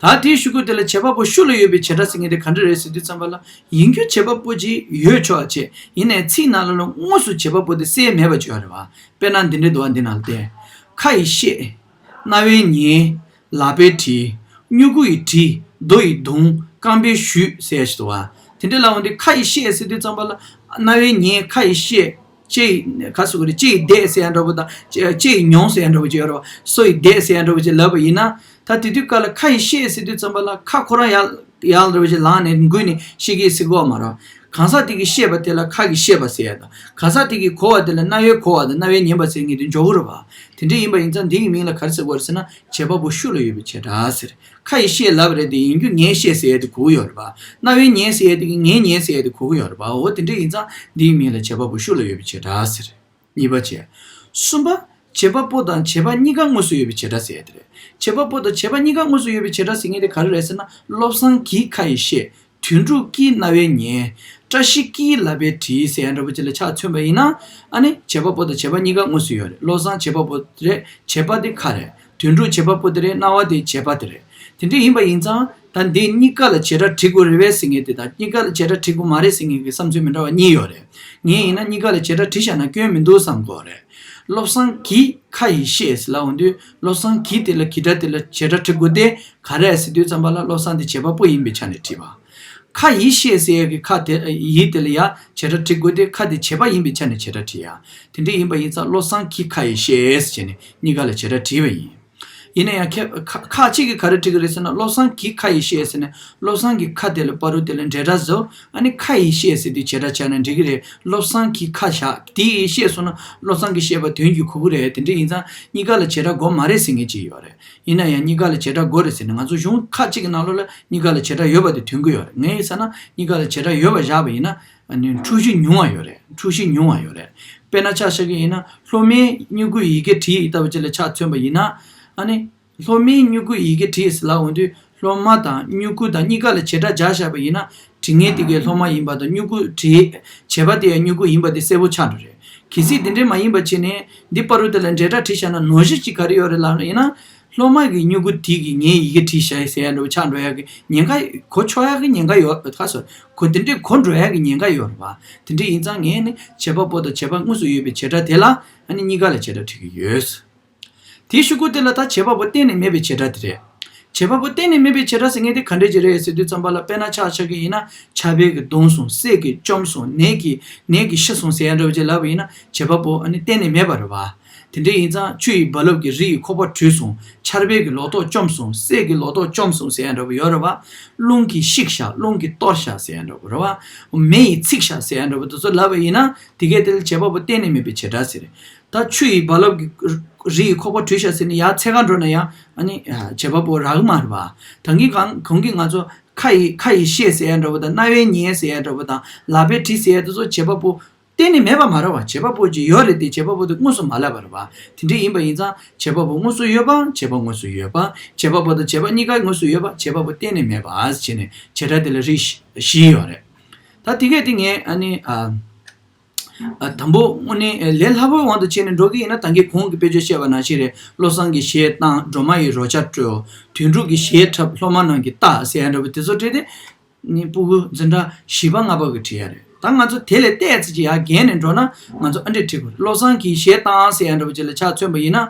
ད་དེའི་གཞུག་གུ་དེ་ལ་བྱེད་པ་པོ་ཤུགས་ལ་ཡོད་པའི་བྱེ་བྲག་ཟེར་མཁན་དེ་ག་འདྲ་རེད་ཟེར་དུས་ཙམ་པ་ལ་ཡིན་རྒྱུ་བྱེད་པ་པོ་ཅིག་ཡོད་ཆོག་ཅེས་ཡིན་ནའི་ཚིག་ནང་ལ་ལ་དངོས་སུ་བྱེད་པ་པོ་དེ་གསལ་མེད་པ་ཅིག་ཡོད་རེད་བ། དཔེར་ན་འདི་འདྲའི་འདུག་བ། འདི་ནང་ལ་བལྟས། ཁ་ཡིས་བཤད། རྣ་བས་ཉན། ལག་པས་བྲིས། སྨྱུ་གུ་ཡིས་བྲིས། རྡོ་ཡིས་བརྡུངས། རྐང་པས་གཞུས་ཟེར་ཡ་ཞིག་འདུག་བ། དེ་འདྲ་ལབ་འོང་དུས་ཁ་ཡིས་བཤད་ཟེར་དུས་ཙམ་པ་ལ་རྣ་བས་ཉན། ཁ་ཡིས་བཤད། ལྕེ་ཡིས་ག་ཟེར་དགོས་རེད། ལྕེ་ཡིས་བདས་ཟེར་ཡ་འདྲ་པོ་དང་ལྕེ་ལྕེ་ཡིས་མྱོང་ཟེར་ཡ་འདྲ་པོ་ཅིག་ཡོད་རེད་བ། སོ་ཡིས་བདས་ཟེར་ཡ་འདྲ་པོ་ཅིག་ལབ་པ་ཡིན་ན། ད་དེ་དུས་སྐབས་ལ་ཁ་ཡིས་བཤད་ཟེར་དུས་ཙམ་པ་ལ་ཁ་ཁོ་རང་ཡར་ཡར་འདྲ་པོ་ཅིག་ལངས་ནས་འགུལ་ནས་བཤད་ཀྱི་ཟེར་གོ་མ་རེད། གང་ཟག་དེ་གིས་བཤད་པ་དེ་ལ་ཁ་གིས་བཤད་པ་ཟེར་ཡ་དང་། གང་ཟག་དེ་གིས་གོ་བ་དེ་ལ་རྣ་བས་གོ་བ་དང་རྣ་བས་ཉན་པ་ཟེར་མཁན་དེ་འཇོག་གི་རེད་བ། དེ་འདྲ་ཡིན་པ་ཡིན་ཙང་འདི་ཡི་མིང་ལ་ག་རེ་ཟེར་དགོས་རེད་ཟེར་ན་བྱེད་པ་པོ་ཤུགས་ལ་ཡོད་པའི་བྱེ་བྲག་ཟེར། ཁ་ཡིས་བཤད་ལབ་པ་རེད་དེ་ཡིན་རྒྱུ་ངས་བཤད་ཟེར་ཡ་དེ་གོ་གི་ཡོད་རེད་བ། རྣ་བས་ཉན་ཟེར་ཡ་དེ་གིས་ངས་ཉན་ཟེར་ཡ་དེ་གོ་གི་ཡོད་རེད་བ། འོ་དེ་འདྲ་ཡིན་ཙང་འདི་ཡི་མིང་ལ་བྱེད་པ་པོ་ཤུགས་ལ་ཡོད་པའི་བྱེ་བྲག་ཟེར། གཉིས་པ་བྱས། གསུམ་པ། བྱེད་པ་པོ་དང་བྱེད་པ་གཉིས་ཀ་དངོས་སུ་ཡོད་པའི་བྱེ་བྲག་ཟེར་ཡ་དེ་རེད། བྱེད་པ་པོ་དང་བྱེད་པ་གཉིས་ཀ་དངོས་སུ་ཡོད་པའི་བྱེ་བྲག་ཟེར་མཁན་དེ་ག་རེ་རེད་ཟེར་ན་བློ་བཟང་གིས་ཁ་ཡིས་བཤད། དོན་གྲུབ་ཀྱིས་རྣ་བས་ཉན། བཀྲ་ཤིས་ཀྱི་ལབ་པའི་བྲིས་ཟེར་ཡ་འདྲ་པོ་ཅིག་ལ་ཆ་མཚོན་པ་ཡིན་ན། ཨ་ནི་བྱེད་པ་པོ་དང་བྱེད་པ་གཉིས་ཀ་དངོས་སུ་ཡོད་རེད། བློ་བཟང་བྱེད་པ་པོ་དེ་རེད། བྱེད་པ་དེ་ཁ་རེད། དོན་གྲུབ་བྱེད་པ་པོ་དེ་རེད། སྣང་བ་དེ་བྱེད་པ་དེ་རེད། དེ་འདྲ་ཡིན་པ་ཡིན་ཙང་། ད་འདི་གཉིས་ཀ་ལ་བྱེད་སྒྲ་བྲི་དགོས་རེད་པས་ཟེར་མཁན་དེ་དང་། གཉིས་ཀ་ལ་བྱེད་སྒྲ་བྲི་དགོས་མ་རེད་ཟེར་མཁན་གྱི་བསམ་ཚུལ་མི་འདྲ་བ་གཉིས་ཡོད་རེད། ངས་ཡིན་ན་གཉིས་ཀ་ལ་བྱེད་སྒྲ་བྲིས་བཞག་ན་སྐྱོན་མི་འདུག་བསམ་གྱི་ཡོད་རེད། བློ་བཟང་གི་ཁ་ཡི་ཤེས་ལབ་འོང་དུས། བློ་བཟང་གི་དེ་ལ་གི་སྒྲ་དེ་ལ་བྱེད་སྒྲ་བྲི་དགོས་དེ་ག་རེ་ཟེར་དུས་ཙམ་པ་ལ། བློ་བཟང་དེ་བྱེད་པ་པོ་ཡིན་པའི་ཆ་ནས་བྲིས་པ། ཁ་ཡི་ཤེས་ཟེར་ཡ་གི་ཁ་དེ། ཡི་དེ་ལ་ཡ་བྱེད་སྒྲ་བྲི་དགོས་དེ། ཁ་དེ་བྱེད་པ་ཡིན་པའི་ཆ་ནས་བྱེད་སྒྲ་བྲིས་ཡ། དེ་འདྲ་ཡིན་པ་ཡིན་ཙང་། བློ་བཟང་གི་ཁ་ཡི་ཤེས་ཟེར་ནས་གཉིས་ཀ་ལ་བྱེད་སྒྲ་བྲིས་པ་ཡིན། ཡིན་ན་ཡང་ཁ་ཁ་ཁ་ཅིག་གིས་ག་རེ་བྲི་གི་རེད་ཟེར་ན། བློ་བཟང་གི་ཁ་ཡི་ཤེས་ཟེར་ནས། བློ་བཟང་གི་ཁ་དེ་ལ་བར་དུ་དེ་ལ་འབྲེལ་སྒྲ་བཟོ། ཨ་ནི་ཁ་ཡི་ཤེས་ཟེར་དུས་བྱེད་སྒྲ་བྱས་ན་འགྲིག་གི་རེད། བློ་བཟང་གི་ཁ་བཞག་དེ་ཡི་ཤེས་སོང་ན། བློ་བཟང་གི་ཤེས་པ་དོན་གྱི་གོ་གི་རེད། དེ་འདྲ་ཡིན་ཙང་གཉིས་ཀ་ལ་བྱེད་སྒྲ་དགོས་མ་རེད་ཟེར་མཁན་ཅིག་ཡོད་རེད། ཡིན་ན་ཡང་གཉིས་ཀ་ལ་བྱེད་སྒྲ་དགོས་རེད་ཟེར་ནས། ང་ཚོ་གཞུང་ཁ་གཅིག་གི་ནང་ལོགས་ལ་གཉིས་ཀ་ལ་བྱེད་སྒྲ་ཡོད་པ་དེ་ཐོན་གི་ཡོད་རེད། ངས་ཟེར་ན་གཉིས་ཀ་ལ་བྱེད་སྒྲ་ཡོད་པ་བཞག་པ་ཡིན་ན། ཨ་ནི་འཁྲུལ་གཞི་ཉུང་བ་ཡོད་རེད། འཁྲུལ་གཞི་ཉུང་བ་ཡོད་རེད། དཔེར་ན་ཆ་བཞག་གི་ཡིན་ན། སློབ་མའི་སྨྱུ་གུ་ཡི་གེ་བྲིས་ལྟ་བུ་ཅིག་ལ་ཆ་མཚོན་པ་ཡིན་ན། ཨ་ནི་སློབ་མའི་སྨྱུ་གུ་ཡི་གེ་བྲིས་ལབ་འོང་དུས། སློབ་མ་དང་སྨྱུ་གུ་དང་གཉིས་ཀ་ལ་བྱེད་སྒྲ་སྦྱར་བཞག་པ་ཡིན་ན། བྲིས་མཁན་དེ་གས་སློབ་མ་ཡིན་པ་དང་། སྨྱུ་གུ་བྲིས། བྱེད་པ་དེ་ཡང་སྨྱུ་གུ་ཡིན་པ་དེ་གསལ་པོ་ཆགས་འགྲོ་རེད། གལ་སྲིད་དེ་འདྲས་མ་ཡིན་པ་བྱས་ནས། འདི་བར་དུ་དེ་ལ་འབྲེལ་སྒྲ་བྲིས་བཞག་ན་ནོར་གཞི་ཅིག་ག་རེ་ཡོད་རེད་ལབ་ན། ཡིན་ན། སློབ་མ་གི་སྨྱུ་གུ་དེ་གིས་ངའི་ཡི་གེ་བྲིས་བཞག་ཡིན་ཟེར་ཡ་འདྲ་བོ་ཆགས་འགྲོ་ཡ་གི་ཉེན་ཁ། གོ་ཆོད་ཡ་གི་ཉེན་ཁ་ཡོད། ཁ་སོ། གོ་དེ་འདྲས་གོ་འགྲོ་ཡ་གི་ཉེན་ཁ་ཡོད་རེད་པ། དེ་འདྲས་ཡིན་ཙང་ངས་ནི་བྱེད་པ་པོ་དང་བྱེད་པ་དངོས་སུ་ཡོད་པའི་བྱེད་སྒྲ་དེ་ལ། ཨ་ནི་གཉིས་ཀ་ལ་བྱེད་སྒྲ་བྲི་གི་ཡོད། དེའི་གཞུག་གུ་དེ་ལ་ད་བྱེད་པ་པོ་གཏན་ནས་མེད་པའི་བྱེད་སྒྲ་དེ་རེད། བྱེད་པ་པོ་གཏན་ནས་མེད་པའི་བྱེད་སྒྲ་ཟེར་མཁན་དེ་ག་འདྲས་ཅིག་རེད་ཟེར་དུས་ཙམ་པ་ལ། དཔེར་ན་ཆ་བཞག་གི་ཡིན་ན། ཆར་པ་གིས་བརྡུངས་སོང་། གསེར་གྱིས་བཅོམ་སོང་། ནས་ཀྱིས་ནས་ཀྱིས་ཤི་སོང་ཟེར་ཡ་འདྲ་བོ་ཅིག་ལབ་པ་ཡིན་ན། བྱེད་པ་པོ་ཨ་ནི་གཏན་ནས་མེད་པ་རེད་པ། དེ་འདྲས་ཡིན་ཙང་། ཆུ་ཡི་རྦ་རླབས་ཀྱིས་རི་ཡི་ཁོག་པ་བྲུས་སོང་། ཆར་པ་གིས་ལོ་ཏོག་བཅོམ་སོང་། གསེར་གྱིས་ལོ་ཏོག་བཅོམ་སོང་ཟེར་ཡ་འདྲ་བོ་ཡོད་རེད་པ། རླུང་གིས་བཤིག་བཞག་རླུང་གིས་གཏོར་བཞག་ཟེར་ཡ་འདྲ་བོ་རེད་པ། མེ་ཡིས་འཚིག་བཞག་ཟེར་ཡ་འདྲ་བོ་དེ་ཚོ་ལབ་པ་ཡིན་ན། དེ་གས་དེ་ལ་བྱེད་པ་པོ་གཏན་ནས་མེད་པའི་བྱེད་སྒྲ་ཟེར། ད་ཆུ་ཡི་རྦ་རླབས་ཀྱིས་རི་ཡི་ཁོག་པ་བྲུས་བཞག་ཟེར་ནས་ཡར་འཚེར་ག་འགྲོ་ན་ཡང་། ཨ་ནི་བྱེད་པ་པོ་རག་གི་མ་རེད་པ། ད་གིན་གང་གོང་གི་ང་ཚོ་ཁ་ཡི་ཁ་ཡི་ཤེས་ཟེར་ཡ་འདྲ་བོ་དང་། རྣ་བས་ཉན་ཟེར་ཡ་འདྲ་བོ་དང་། ལག་པས་བྲིས་ཟེར་ཡ་དེ་ཚོ་བྱེད་པ་པོ་གཏན་ནས་མེད་པ་མ་རེད་པ། བྱེད་པ་པོ་ཅིག་ཡོད་རེད་དེ། བྱེད་པ་པོ་དེ་དངོས་སུ་མ་ལབ་པ་རེད་པ། དེ་འདྲ་ཡིན་པ་ཡིན་ཙང་། བྱེད་པ་པོ་དངོས་སུ་ཡོད་པ། བྱེད་པ་དངོས་སུ་ཡོད་པ། བྱེད་པ་པོ་དང་བྱེད་པ་གཉིས་ཀ་དངོས་སུ་ཡོད་པ། བྱེད་པ་པོ་གཏན་ནས་མེད་པ་བྱས་ནས་བྱེད་སྒྲ་དེ་ལ་རིགས་བཞི་ཡོད་རེད། ད་དེ་གས་དེ་ངས་ཨ་ནི། ཨ། ཨ། དང་པོ་དངོས་གནས་ལས་སླ་པོའི་དབང་དུ་བྱས་ནས་འགྲོ་གི་ཡིན་ན། ད་གིན་གོང་གི་དཔེ་བརྗོད་བཤད་པ་ནང་བཞིན་རེད། བློ་བཟང་གིས་གཞས་བཏང་། སྒྲོལ་མ་ཡིས་རོལ་ཆ་དཀྲོལ། དོན་གྲུབ་ཀྱིས་གཞས་འཁྲབ། སློབ་མ་རྣམས་ཀྱིས་ལྟ་ཟེར་ཡ་འདྲ་བོ་དེ་ཚོ་བྲིས་ཏེ། ནི་སྤུ་གུ་འཛིན་གྲྭ་བཞི་པ་ལྔ་པ་གིས་བྲིས་ཡ་རེད། ད་ང་ཚོ་དེ་ལས་ཏོག་ཙམ་ཅིག་ཡར་བརྒལ་ནས་འགྲོ་ན། ང་ཚོ་ཨ་འདྲས་བྲིས་དགོས་རེད། བློ་བཟང་གིས་གཞས་བཏང་ཟེར་ཡ་འདྲ་བོ་ཅིག་ལ་ཆ་མཚོན་པ་ཡིན་ན།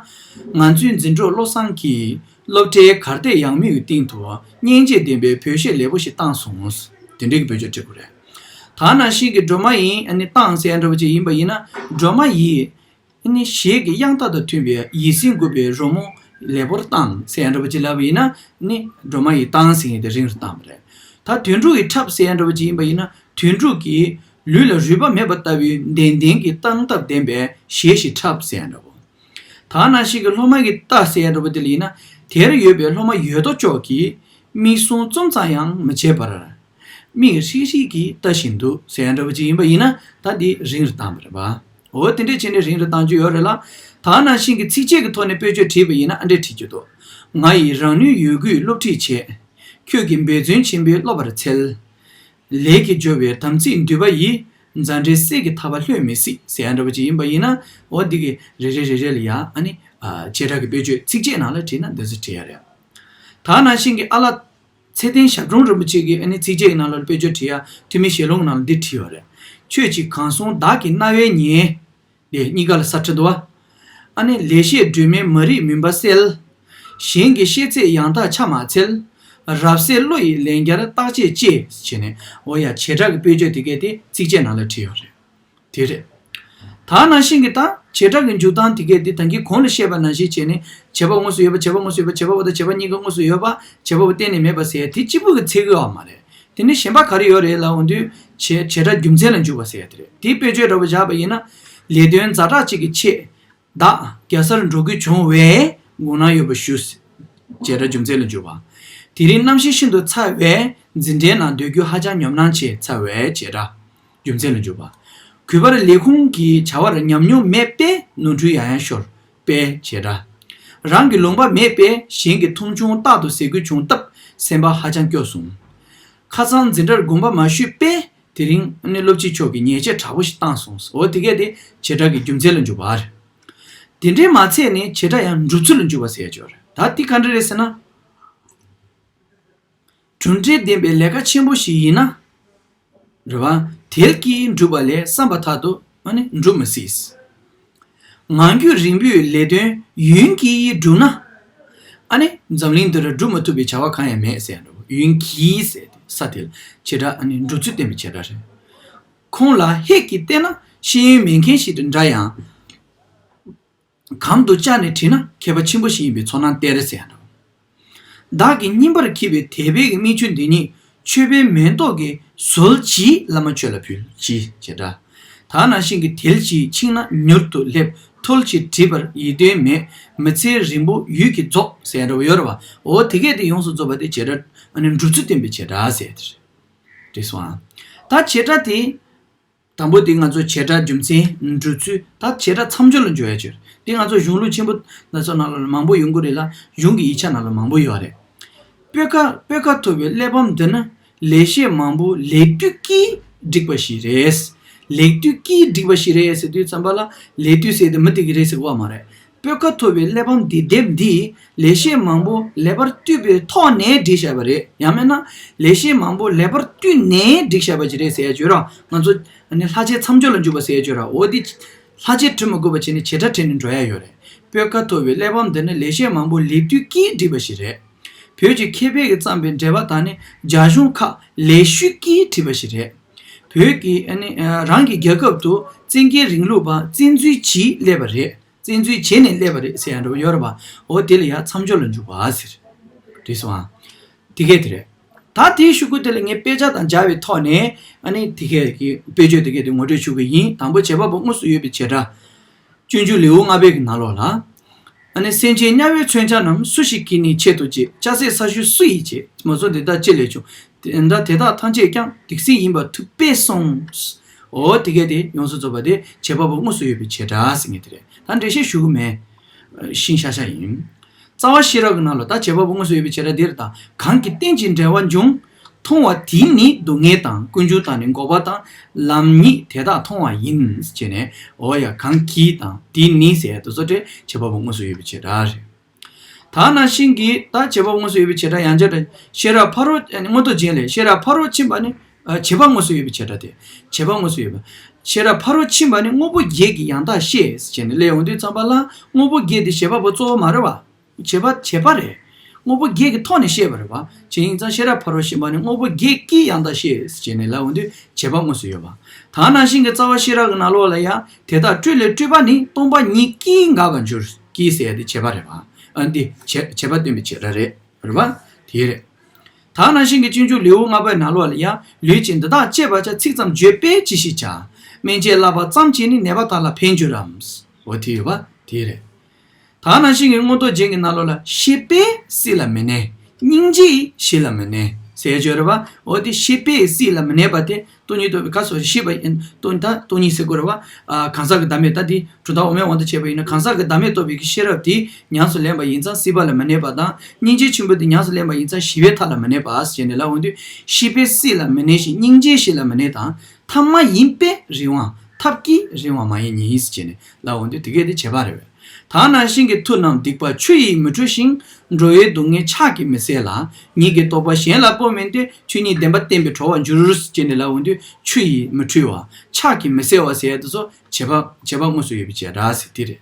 ང་ཚོའི་འཛིན་གྲོགས་བློ་བཟང་གིས་སློབ་གྲྭའི་གར་སྟེགས་ཡངས་མོའི་སྟེང་དུ་སྙིང་རྗེ་ལྡན་པའི་བོད་གཞས་ལེགས་པོ་ཞིག་བཏང་སོང་། དེ་འདྲའི་བོད་སྐད་བྲིས་དགོས་རེད། ད་ནང་བཞིན་གྱི་སྒྲོལ་མ་ཡིས་ཨ་ནི་བཏང་ཟེར་ཡ་འདྲ་བོ་ཅིག་ཡིན་པ་ཡིན་ན། སྒྲོལ་མ་ཡིས་ཨ་ནི་གཞས་ཀྱི་དབྱངས་རྟ་དང་མཐུན་པའི་ཡིད་སེམས་འགུག་པའི་རོལ་མོ་ལེགས་པོར་བཏང་ཟེར་ཡ་འདྲ་བོ་ཅིག་ལབ་པ་ཡིན་ན། ཨ་ནི་སྒྲོལ་མ་ཡིས་བཏང་ཟེར་མཁན་དེ་རིང་རུ་བཏང་བ་རེད། ད་དོན་གྲུབ་ཀྱིས་འཁྲབ་ཟེར་ཡ་འདྲ་བོ་ཅིག་ཡིན་པ་ཡིན་ན། དོན་གྲུབ་ཀྱིས་ལུས་ལ་རུས་པ་མེད་པ་ལྟ་བུའི་ལྡན་ལྡན་གྱི་སྟངས་སྟབས་ལྡན་པའི་གཞས་ཤིག་འཁྲབ་ཟེར་ཡ་འདྲ་བོ། ད་ནང་བཞིན་གྱི་སློབ་མ་གིས་ལྟ་ཟེར་ཡ་འདྲ་བོ་དེ་ལ་ཡིན་ན། དེར་ཡོད་པའི་སློབ་མ་ཡོད་དོ་ཅོག་གིས་མིག་ཟུང་བཙུམ་ཙམ་ཡང་མི་བྱེད་པར། མིག་ཧྲིག་ཧྲིག་གིས་ལྟ་བཞིན་འདུག་ཟེར་ཡ་འདྲ་བོ་ཅིག་ཡིན་པ་ཡིན་ན། ད་འདི་རིང་རུ་བཏང་བ་རེད་པ། འོ་དེ་འདྲས་བྱས་ནས་རིང་རུ་བཏང་རྒྱུ་ཡོད་རེད་ལ། ད་ནང་བཞིན་གྱི་ཚིགས་བཅད་ཀྱི་ཐོག་ནས་དཔེ་བརྗོད་བྲིས་པ་ཡིན་ན་ཨ་འདྲས་བྲིས་རྒྱུ་འདུག་ང་ཡིས་རང་ནུས་ཡོད་རྒུས་སློབ་ཁྲིད་བྱས། ཁྱོད་ཀྱིས་འབད་བརྩོན་ཆེན་པོས་སློབ་པར་འཚལ། ལས་ཀྱི་སྦྱོར་བའི་དམ་ཚིག་འདུས་པ་ཡིས། འཛའ་འགྲེལ་གསེར་གྱི་ཐག་པ་ལྷོད་མི་སྲིད་ཟེར་ཡ་འདྲ་བོ་ཅིག་ཡིན་པ་ཡིན་ན། འོ་འདི་གི་རེ་རེ་རེ་རེ་ལ་ཡ། ཨ་ནི། ཨ། བྱེ་བྲག་གི་དཔེ་བརྗོད་ཚིགས་བཅད་ནང་ལ་བྲིས་ན་འདི་ཚོ་བྲིས་ཡ་རེད། ད་ནང་བཞིན་གྱི་ཨ་ལགས་ཚེ་བརྟན་ཞབས་དྲུང་རིན་པོ་ཆེ་གིས་ཨ་ནི་ཚིགས་བཅད་ཀྱི་ནང་ལ་དཔེ་བརྗོད་བྲིས་ཡ། ཐོན་མིའི་ཞལ་ལུང་ནང་ལ་འདི་བྲིས་ཡོད་རེད། ཆོས་ཀྱི་གང་ཟུང་བདག་གི་རྣ་བས་ཉན། དེ་གཉིས་ཀ་ལ་ས་ཁྲ་འདུག་བ། ཨ་ནི་ལེགས་བཤད་སྒྲོན་མེའི་མ་རིག་མུན་པ་སེལ། གཞན་གྱི་བཤད་ཚད་ཡང་དག་ཆ་མ་འཚལ། རབ་གསལ་བློ་ཡི་ལན་བརྒྱར་བརྟག་དཔྱད་ཅེས་བྱས་ནས། འོ་ཡ། བྱེ་བྲག་གི་དཔེ་བརྗོད་དེ་གས་དེ་ཚིགས་བཅད་ནང་ལ་བྲིས་ཡོད་རེད། དེ་རེད། ད་ནང་བཞིན་གྱི་ད་བྱེ་བྲག་གི་འཇུག་སྟངས་དེ་གས་དེ་ད་གིན་གོང་ལ་བཤད་པ་ནང་བཞིན་བྱས་ནས། བྱེད་པ་དངོས་སུ་ཡོད་པ། བྱེད་པ་དངོས་སུ་ཡོད་པ། བྱེད་པ་པོ་དང་བྱེད་པ་གཉིས་ཀ་དངོས་སུ་ཡོད་པ། བྱེད་པ་པོ་གཏན་ནས་མེད་པ་ཟེར་དེ་གཅིག་པུ་གིས་ཚད་ཀྱི་ཡོད་མ་རེད། དེ་ནས་གཞན་པ་ག་རེ་ཡོད་རེད་ལབ་འོང་དུས། བྱེད་བྱེད་སྒྲ་རྒྱུ་མཚན་ལ་འཇུག་པ་ཟེར་ཡ་དེ་རེད། དེའི་དཔེ་བརྗོད་འདྲ་པོ་བཞག་པ་ཡིན་ན། ལས་དོན་ཛ་དྲག་ཅིག་གི་ཆེད། བདག་རྒྱལ་སར་འགྲོ་དགོས་བྱུང་བས་དགོངས་གནང་ཡོད་པ་ཞུ། བྱེད་སྒྲ་རྒྱུ་མཚན་ལ་འཇུག་པ། དེ་རིང་གནམ་གཤིས་ཤིན་ཏུ་ཚ་བས་འཛིན་གྲྭའི་ནང་སྡོད་རྒྱུ་ཧ་ཅང་ཉོབ་སྣང་ཆེ། ཚ་བས་བྱེད་སྒྲ་རྒྱུ་མཚན་ལ་འཇུག་པ། གུས་པར་ལས་ཁུངས་ཀྱི་བྱ་བར་ཉམས་མྱོང་མེད་པས་ནོར་འཁྲུལ་ཡང་ཡང་ཤོར། པས་བྱེད་སྒྲ། རང་གི་ལུང་པ་མེད་པས་གཞན་གྱི་མཐོང་ཆུང་རྟག་ཏུ་ཟ་དགོས་བྱུང་སྟབས་སེམས་པ་ཧ་ཅང་སྐྱོ་སོང་། ཁ་སང་འཛིན་གྲྭར་དགོངས་པ་མ་ཞུས་པས་ དེ་རིང་ཨ་ནི་སློབ་སྤྱི་མཆོག་གིས་ཉེས་ཆད་དྲག་པོ་ཞིག་བཏང་སོང་། འོ་དེ་གས་དེ་བྱེད་སྒྲ་གི་རྒྱུ་མཚན་ལ་འཇུག་པ་རེད། དེ་འདྲའི་མ་ཚད་ནས་བྱེད་སྒྲ་ཡང་འགྲུབ་ཚུལ་ལ་འཇུག་པ་ཟེར་ཡ་ཅིག་ཡོད་རེད། ད་དེ་ག་འདྲ་རེད་ཟེར་ན། གྲུབ་འབྲས་ལྡན་པའི་ལས་ཀ་ཆེན་པོ་ཞིག་ཡིན་ན། རེད་བ། དལ་གྱིས་འགྲུབ་པ་ལས་བསམ་པ་ལྟར་དུ་ཨ་ནི་འགྲུབ་མི་སྲིད། ངང་རྒྱུད་རིང་པོའི་ལས་དོན་ཡུན་གྱིས་འགྲུབ་ན། ཨ་ནི་འཛམ་གླིང་འདིར་འགྲུབ་མ་ཐུབ་པའི་བྱ་བ་གང་ཡང་མེད་ཟེར་ཡ་འདྲ་བོ། ཡུན་གྱིས་ཟེར་ཏེ་ས་དེ་ལ་བྱེད་སྒྲ་ཨ་ནི་འགྲུབ་ཚུལ་བསྟན་པའི་བྱེད་སྒྲ་རེད། ཁོང་ལ་ཧེག་གིས་བལྟས་ན་ཤེས་ཡོན་མེད་མཁན་ཞིག་ཏུ་འདྲ་ཡང་། གམ་དུ་བཅར་ནས་དྲིས་ན་མཁས་པ་ཆེན་པོ་ཞིག་ཡིན་པའི་ཚོར་སྣང་སྟེར་ཟེར་ཡ་འདྲ་བོ། བདག་གིས་སྙིམ་པར་འཁྱིལ་བའི་དད་པའི་གི་མིག་ཆུ་འདི་ཉིད་མཆོད་པའི་མེ་ཏོག་གི་ཟོལ་གྱིས་བླ་མ་མཆོད་ལ་ཕུལ་གྱིས་བྱེད་སྒྲ། ད་ནང་བཞིན་གྱི་དལ་གྱིས་ཕྱིན་ན་མྱུར་དུ་སླེབས། ཐོལ་གྱིས་བྲིས་པར་ཡིད་རྟོན་མེད། མི་ཚེ་རིང་པོ་ཡུད་ཀྱིས་རྫོགས་ཟེར་འདྲ་བོ་ཡོད་རེད་བ། འོ་དེ་གས་དེ་ཡོངས་སུ་རྫོགས་པ་དེ་བྱེད་སྒྲ་ཨ་ནི་འགྲུབ་ཚུལ་བསྟན་པའི་བྱེད་སྒྲ་ཟེར་དེ་རེད། དེ་སོང་ཨ། ད་བྱེད་སྒྲ་དེ། དང་པོ་དེ་ང་ཚོ་བྱེད་སྒྲ་རྒྱུ་མཚན་འགྲུབ་ཚུལ། ད་བྱེད་སྒྲ་མཚམས་སྦྱོར་ལ་འཇུག་ཡ་ཅིག་རེད། དེ་ང་ཚོ་གཞུང་ལུགས་ཆེན་པོ་སྣ་ཚོགས་ནང་ལ་མང་པོ་ཡོང་གི་རེད་ལ། གཞུང་གི་ཡིག་ཆ་ནང་ལ་མང་པོ་ཡོད་རེད། སྤོས་ཁ་སྤོས་ཁ་ཐོབ་པའི་གླེགས་བམ་འདི་ནི་ལེགས་བཤད་མང་པོ་ལེགས་བཏུས་ཀྱིས་བསྒྲིགས་པ་ཞིག་རེད། ལེགས་བཏུས་ཀྱིས་བསྒྲིགས་པ་ཞིག་རེད་ཟེར་དུས་ཙམ་པ་ལ་ལེགས་བཏུས་ཟེར་དེ་མི་དེ་གི་རེད་ཟེར་གི་ཡོད་མ་རེད། སྤོས་ཁ་ཐོབ་པའི་གླེགས་བམ་འདི་དེབ་འདི་ལེགས་བཤད་མང་པོ་ལེགས་པར་བཏུས་པའི་ཐོག་ནས་བསྒྲིགས་བཞག་པ་རེད། ཡང་མིན་ན་ལེགས་བཤད་མང་པོ་ལེགས་པར་བཏུས་ནས་བསྒྲིགས་བཞག་པ་ཅིག་རེད་ཟེར་ཡ་ཅིག་ཡོད་ར། ང་ཚོ་ཨ་ནི་ལྷག་བཅས་མཚམས་སྦྱོར་ལ་འཇུག་པ་ཟེར་ཡ་ཅིག་ཡོད་ར། འོ་འདི་ལྷག་བཅས་བྲི་མ་དགོས་པ་བྱས་ནས་བྱེད་སྒྲ་བྲིས་ནས་འགྲོ་ཡ་ཡོད་རེད། སྤོས་ཁ་ཐོབ་པའི་གླེགས་བམ་འདི་ནི་ལེགས་བཤད་མང་པོ་ལེགས་བཏུས་ཀྱིས་བསྒྲིགས་པ་ཞིག་རེད། བོད་ཀྱི་མཁས་པས་ཀྱིས་བརྩམས་པའི་འགྲེལ་པ་དག་ནི་རྒྱ་གཞུང་ཁག་ལེགས་ཤོས་ཀྱིས་བྲིས་པ་ཞིག་རེད། བོད་ཀྱི་ཨ་ནི་ཨ་རང་གི་རྒྱལ་ཁབ་ཏུ་བཙན་རྒྱལ་རིང་ལུགས་པ་བཙན་འཛུལ་གྱིས་སླེབས་པ་རེད། བཙན་འཛུལ་བྱས་ནས་སླེབས་པ་རེད་ཟེར་ཡ་འདྲ་བོ་ཡོད་རེད་པ། འོ་དེ་ལ་ཡ་མཚམས་སྦྱོར་ལ་འཇུག་པ་ཟེར། དེ་སོང་ཨ། དེ་གས་དེ་རེད། ད་དེའི་ཤོག་གུ་དེ་ལ་ངས་དཔེ་ཆ་དང་སྦྱར་བའི་ཐོག་ནས་ཨ་ནི་དེ་གས་ཀྱི་དཔེ་བརྗོད་དེ་གས་དེ་ངོ་སྤྲོད་ཞུ་གི་ཡིན། དང་པོ་བྱེད་པ་པོ་དངོས་སུ་ཡོད་པའི་བྱེད་སྒྲ། སྤྱོད་འཇུག་ལེའུ་ལྔ་པའི་གི་ནང་ལོགས་ལ། ཨ་ནི་སེམས་ཅན་དམྱལ་བའི་མཚོན་ཆ་རྣམས་སུ་ཞིག་གིས་ནི་ཆེད་དུ་བྱེད། ལྕགས་སྲེག་ས་ཞུ་སུ་ཡིས་བྱེད། མ་སོ་དེ་དག་ཅི་ལས་བྱུང་། དེ་འདྲ་དེ་དག་ཐམས་ཅད་ཀྱང་སྡིག་སྲིན་ཡིན་པར་ཐུབ་པས་གསུངས། འོ་དེ་གས་དེ་ཡོངས་སུ་རྫོགས་པ་དེ་བྱེད་པ་པོ་དངོས་སུ་ཡོད་པའི་བྱེད་སྒྲ་ཟེར་མཁན་དེ་རེད། ད་འགྲེལ་བཤད་ཞུ་གི་མེད། ཤིང་ཤ་ཤ་ཡིན། རྩ་བ་ཤེས་རབ་ཀྱི་ནང་ལ་ད་བྱེད་པ་པོ་དངོས་སུ་ཡོད་པའི་བྱེད་སྒྲ་འདིར་དང་གང་གིས་རྟེན་ཅིང་འབྲེལ་བར་འབྱུང་། མཐོང་བ་དེས་ནི་སྡུག་བསྔལ་དང་། ཀུན་འབྱུང་དང་ནི་འགོག་པ་དང་། ལམ་ཉིད་དེ་དག་མཐོང་བ་ཡིན། ཅེས་ནས་འོ་ཡ་གང་གིས་དང་དེས་ནི་ཟེར་དུ་སོ་སྒྲས་བྱེད་པ་པོ་དངོས་སུ་ཡོད་པའི་བྱེད་སྒྲ་རེད། ད་ནང་བཞིན་གྱི་ད་བྱེད་པ་པོ་དངོས་སུ་ཡོད་པའི་བྱེད་སྒྲ་ཡང་བསྐྱར་ཤེས་རབ་ཕ་རོལ་མངོན་རྟོགས་རྒྱན་ལས་ཤེས་རབ་ཕ་རོལ་ཕྱིན་པ་ནི། ཨ་བྱེད་པ་དངོས་སུ་ཡོད་པའི་བྱེད་སྒྲ་སྟེ། བྱེད་པ་དངོས་སུ་ཡོད་པ། ཤེས་རབ་ཕ་རོལ་ཕྱིན་པ་ནི་དངོས་པོ་བརྒྱད་ཀྱིས་ཡང་དག་ཤེས་ཟེར་ནས་ལབ་ཡོང་དུས་ཙམ་པ་ལ་དངོས་པོ་བརྒྱད་དེ་བྱེད་པ་པོ་གཙོ་བོ་མ་རེད་བ། བྱེད་པ་བྱེད་པ་རེད། དངོས་པོ་བརྒྱད་ཀྱི་ཐོག་ནས་བཤད་པ་རེད་བ། བྱས་ཡིན་ཙང་ཤེས་རབ་ཕ་རོལ་ཕྱིན་པ་ནི་དངོས་པོ་བརྒྱད་ཀྱིས་ཡང་དག་ཤེས་ཟེར་ནས་ལབ་ཡོང་དུས་བྱེད་པ་དངོས་སུ་ཡོད་པ། ད་ནང་བཞིན་གྱི་རྩ་བ་ཤེས་རབ་ཀྱི་ནང་ལོགས་ལ་ཡང་དེ་དག་སྤྲོས་ལས་སྤྲོས་པ་ནི་སྟོང་པ་ཉིད་ཀྱིས་འགག་པར་འགྱུར། ཀྱིས་ཟེར་ཡ་དེ་བྱེད་པ་རེད་བ། ཨ་འདི་བྱེད་བྱེད་པ་སྟོན་པའི་བྱེད་སྒྲ་རེད། རེད་བ། དེ་རེད། ད་ནང་བཞིན་གྱི་སྤྱོད་འཇུག་ལེའུ་ལྔ་པའི་ནང་ལོགས་ལ་ཡང་ལུས་ཀྱི་འདི་དག་བཅས་པ་ཆ་ཚིག་ཙམ་བརྗོད་པས་ཅི་ཞིག་བྱ། སྨན་དཔྱད་བསླབ་པ་ཙམ་གྱིས་ནི་ནད་པ་དག་ལ་ཕན་འགྱུར་རམ། འོ་དེ་ཡོད་པ་དེ་རེད། ད་ནང་བཞིན་གྱི་མངོན་རྟོགས་རྒྱན་གྱི་ནང་ལོགས་ལ་ཤེས་པས་སྲིད་ལ་མི་གནས། སྙིང་རྗེས་ཞི་ལ་མི་གནས་ཟེར་ཡ་ཅིག་ཡོད་རེད་བ། འོ་དེ་ཤེས་པས་སྲིད་ལ་མི་གནས་པ་དེ་སྟོང་ཉིད་རྟོགས་པའི་སྐབས་སུ་ཤེས་པ་ཡིན། སྟོང་ད་སྟོང་ཉིད་ཟེར་དགོས་རེད་བ། ཨ་གང་ཟག་གི་བདག་མེད་ད་དེ། གྲུབ་མཐའ་དབུ་མའི་དབང་དུ་བྱས་པ་ཡིན་ན་གང་ཟག་གི་བདག་མེད་རྟོགས་པའི་གི་ཤེས་རབ་དེ་ཉམས་སུ་ལེན་པ་ཡིན་ཙང་སྲིད་པ་ལ་མི་གནས་པ་དང་། སྙིང་རྗེ་ཆེན་པོ་དེ་ཉམས་སུ་ལེན་པ་ཡིན་ཙང་ཞི་བའི་མཐའ་ལ་མི་གནས་པ་ཟེར་ནས་ལབ་འོང་དུས། ཤེས་པས་སྲིད་ལ་མི་གནས་ཤིང་། སྙིང་རྗེས་ཞི་ལ་མི་གནས་དང་། ཐབས་མ་ཡིན་པས་རིང་བ། ཐབས་ཀྱིས་རིང་བ་མ་ཡིན་ཉིད་ཟེར་ནས་ལབ་འོང་དུས་དེ་གས་དེ་བྱེད་པ་རེད་བས། ད་ནང་བཞིན་གྱི་མཐུ་རྣམས་སྡིག་པ་ཆུ་ཡིས་མི་འཁྲུ་ཞིང་། འགྲོ་བའི་སྡུག་བསྔལ་ཕྱག་གིས་མི་སེལ་ལ། ཉིད་ཀྱི་རྟོགས་པ་གཞན་ལ་སྤོ་མིན་ཏེ། ཆོས་ཉིད་བདེན་པ་བསྟན་པས་གྲོལ་བར་འགྱུར་ཟེར་ནས་ལབ་འོང་དུས་ཆུ་ཡིས་མི་འཁྲུ་བ། ཕྱག་གིས་མི་སེལ་བ་ཟེར་ཡ་དེ་ཚོ་བྱེད་པ་བྱེད་པ་དངོས་སུ་ཡོད་པའི་བྱེད་སྒྲ་ཟེར་དེ་རེད།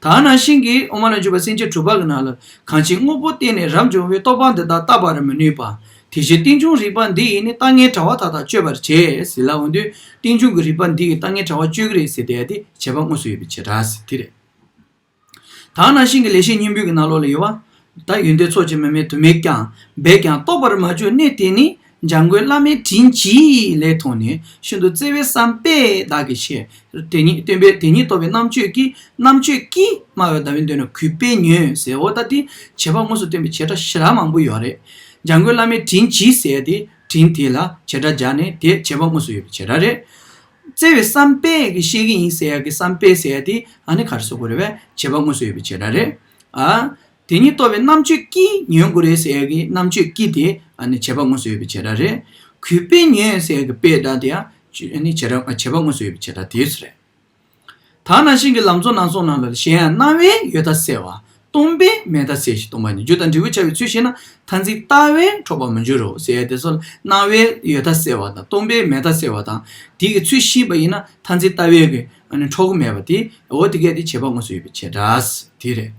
ད་ནང་བཞིན་གྱི་དབུ་མ་ལ་འཇུག་པ་སེམས་བསྐྱེད་དྲུག་པ་གི་ནང་ལ། གང་ཕྱིར་དངོས་པོ་བརྟེན་ནས་རབ་འབྱུང་བའི་རྟོག་པ་འདི་དག་བརྟག་པར་མི་ནུས་པ། དེ་ཕྱིར་རྟེན་འབྱུང་རིགས་པ་འདི་ཡིས་ནི་ལྟ་ངན་དྲ་བ་མཐའ་དག་གཅོད་པར་བྱེད་ཟེར་ལབ་འོང་དུས་རྟེན་འབྱུང་གི་རིགས་པ་འདི་ཡིས་ལྟ་ངན་དྲ་བ་གཅོད་ཀྱི་རེད་ཟེར་དེ་ཡ་དེ་བྱེད་པ་དངོས་སུ་ཡོད་པའི་བྱེད་སྒྲ་ཟེར་དེ་རེད། ད་ནང་བཞིན་གྱི་ལེགས་བཤད་སྙིང་པོའི་གི་ནང་ལོགས་ལ་ཡོད་བ། ད་ཡོན་ཏན་ཚོགས་ཀྱིས་མི་དམིགས་དུ་མས་ཀྱང་། འབད་ཀྱང་རྟོགས་པར་མ་གྱུར་གནད་དེ་ནི། འཇམ་མགོན་བླ་མའི་དྲིན་གྱིས་ལེགས་མཐོང་ནས། ཤིན་ཏུ་བརྩེ་བས་བསམ་པས་བདག་གིས་ཆེ། དེ་ཉིད་སྟོན་པས་དེ་ཉིད་རྟོགས་པའི་རྣམ་དཔྱོད་ཀྱིས། རྣམ་དཔྱོད་ཀྱིས་སྨྲ་བའི་ཟླ་བའི་མདུན་ན་གུས་པས་ཉོན་ཟེར། འོ་ད་དེ་བྱེད་པ་དངོས་སུ་སྟོན་པའི་བྱེད་སྒྲ་ཞེ་དྲག་མང་པོ་ཡོད་རེད། འཇམ་མགོན་བླ་མའི་དྲིན་གྱིས་ཟེར་ཡ་དེ་དྲིན་དེ་ལ་བྱེད་སྒྲ་སྦྱར་ནས་དེ་བྱེད་པ་དངོས་སུ་ཡོད་པའི་བྱེད་སྒྲ་རེད། བརྩེ་བས་བསམ་པས་ཀྱི་ཤེས་ཀྱི་ཡིན་ཟེར་ཡ་གི་བསམ་པས་ཟེར་ཡ་དེ་ཨ་ནི་ག་རེ་ཟེར་དགོས་རེད་བས། བྱེད་པ་དངོས་སུ་ཡོད་པའི་བྱེད་སྒྲ་རེད། ཨ། དེ་ཉིད་རྟོགས་པའི་རྣམ་དཔྱོད་ཀྱིས་ཉོན་དགོས་རེད་ཟེར་ཡ་གི་རྣམ་དཔྱོད་ཀྱིས་དེ་ཨ་ནི་བྱེད་པ་དངོས་སུ་ཡོད་པའི་བྱེད་སྒྲ་རེད། གུས་པས་ཉོན་ཟེར་གྱི་པའི་སྒྲ་དེ་ཡང་ནི་བྱེ་བྲག་བྱེད་པ་དངོས་སུ་ཡོད་པའི་བྱེ་བྲག་དེ་རེད། ད་ནང་བཞིན་གྱི་ལམ་གཙོ་རྣམ་གསུམ་ནང་ལ་གཞན་ཡང་སྣང་བས་ཡོད་མཐའ་སེལ་བ། སྟོང་པས་མེད་མཐའ་སེལ་ཞིང་སྟོང་པ་ཉིད། རྒྱུ་དང་འབྲས་བུ་ཁྱབ་པའི་ཚུལ་ཤེས་ན་མཐར་འཛིན་ལྟ་བས་འཕྲོག་པ་མི་འགྱུར་རོ་ཟེར་ཡ་དེ་ཚོ་ལ་སྣང་བས་ཡོད་མཐའ་སེལ་བ་དང་སྟོང་པས་མེད་མཐའ་སེལ་བ་དང་དེ་གི་ཚུལ་ཤེས་པ་ཡིན་ན་མཐར་འཛིན་ལྟ་བས་ཀྱི་ཨ་ནི་འཕྲོག་གི་མེད་པ་དེ་འོ་དེ་གས་དེ་བྱེད་པ་དངོས་སུ་ཡོད་པའི་བྱེ་བྲག་དེ་རེད།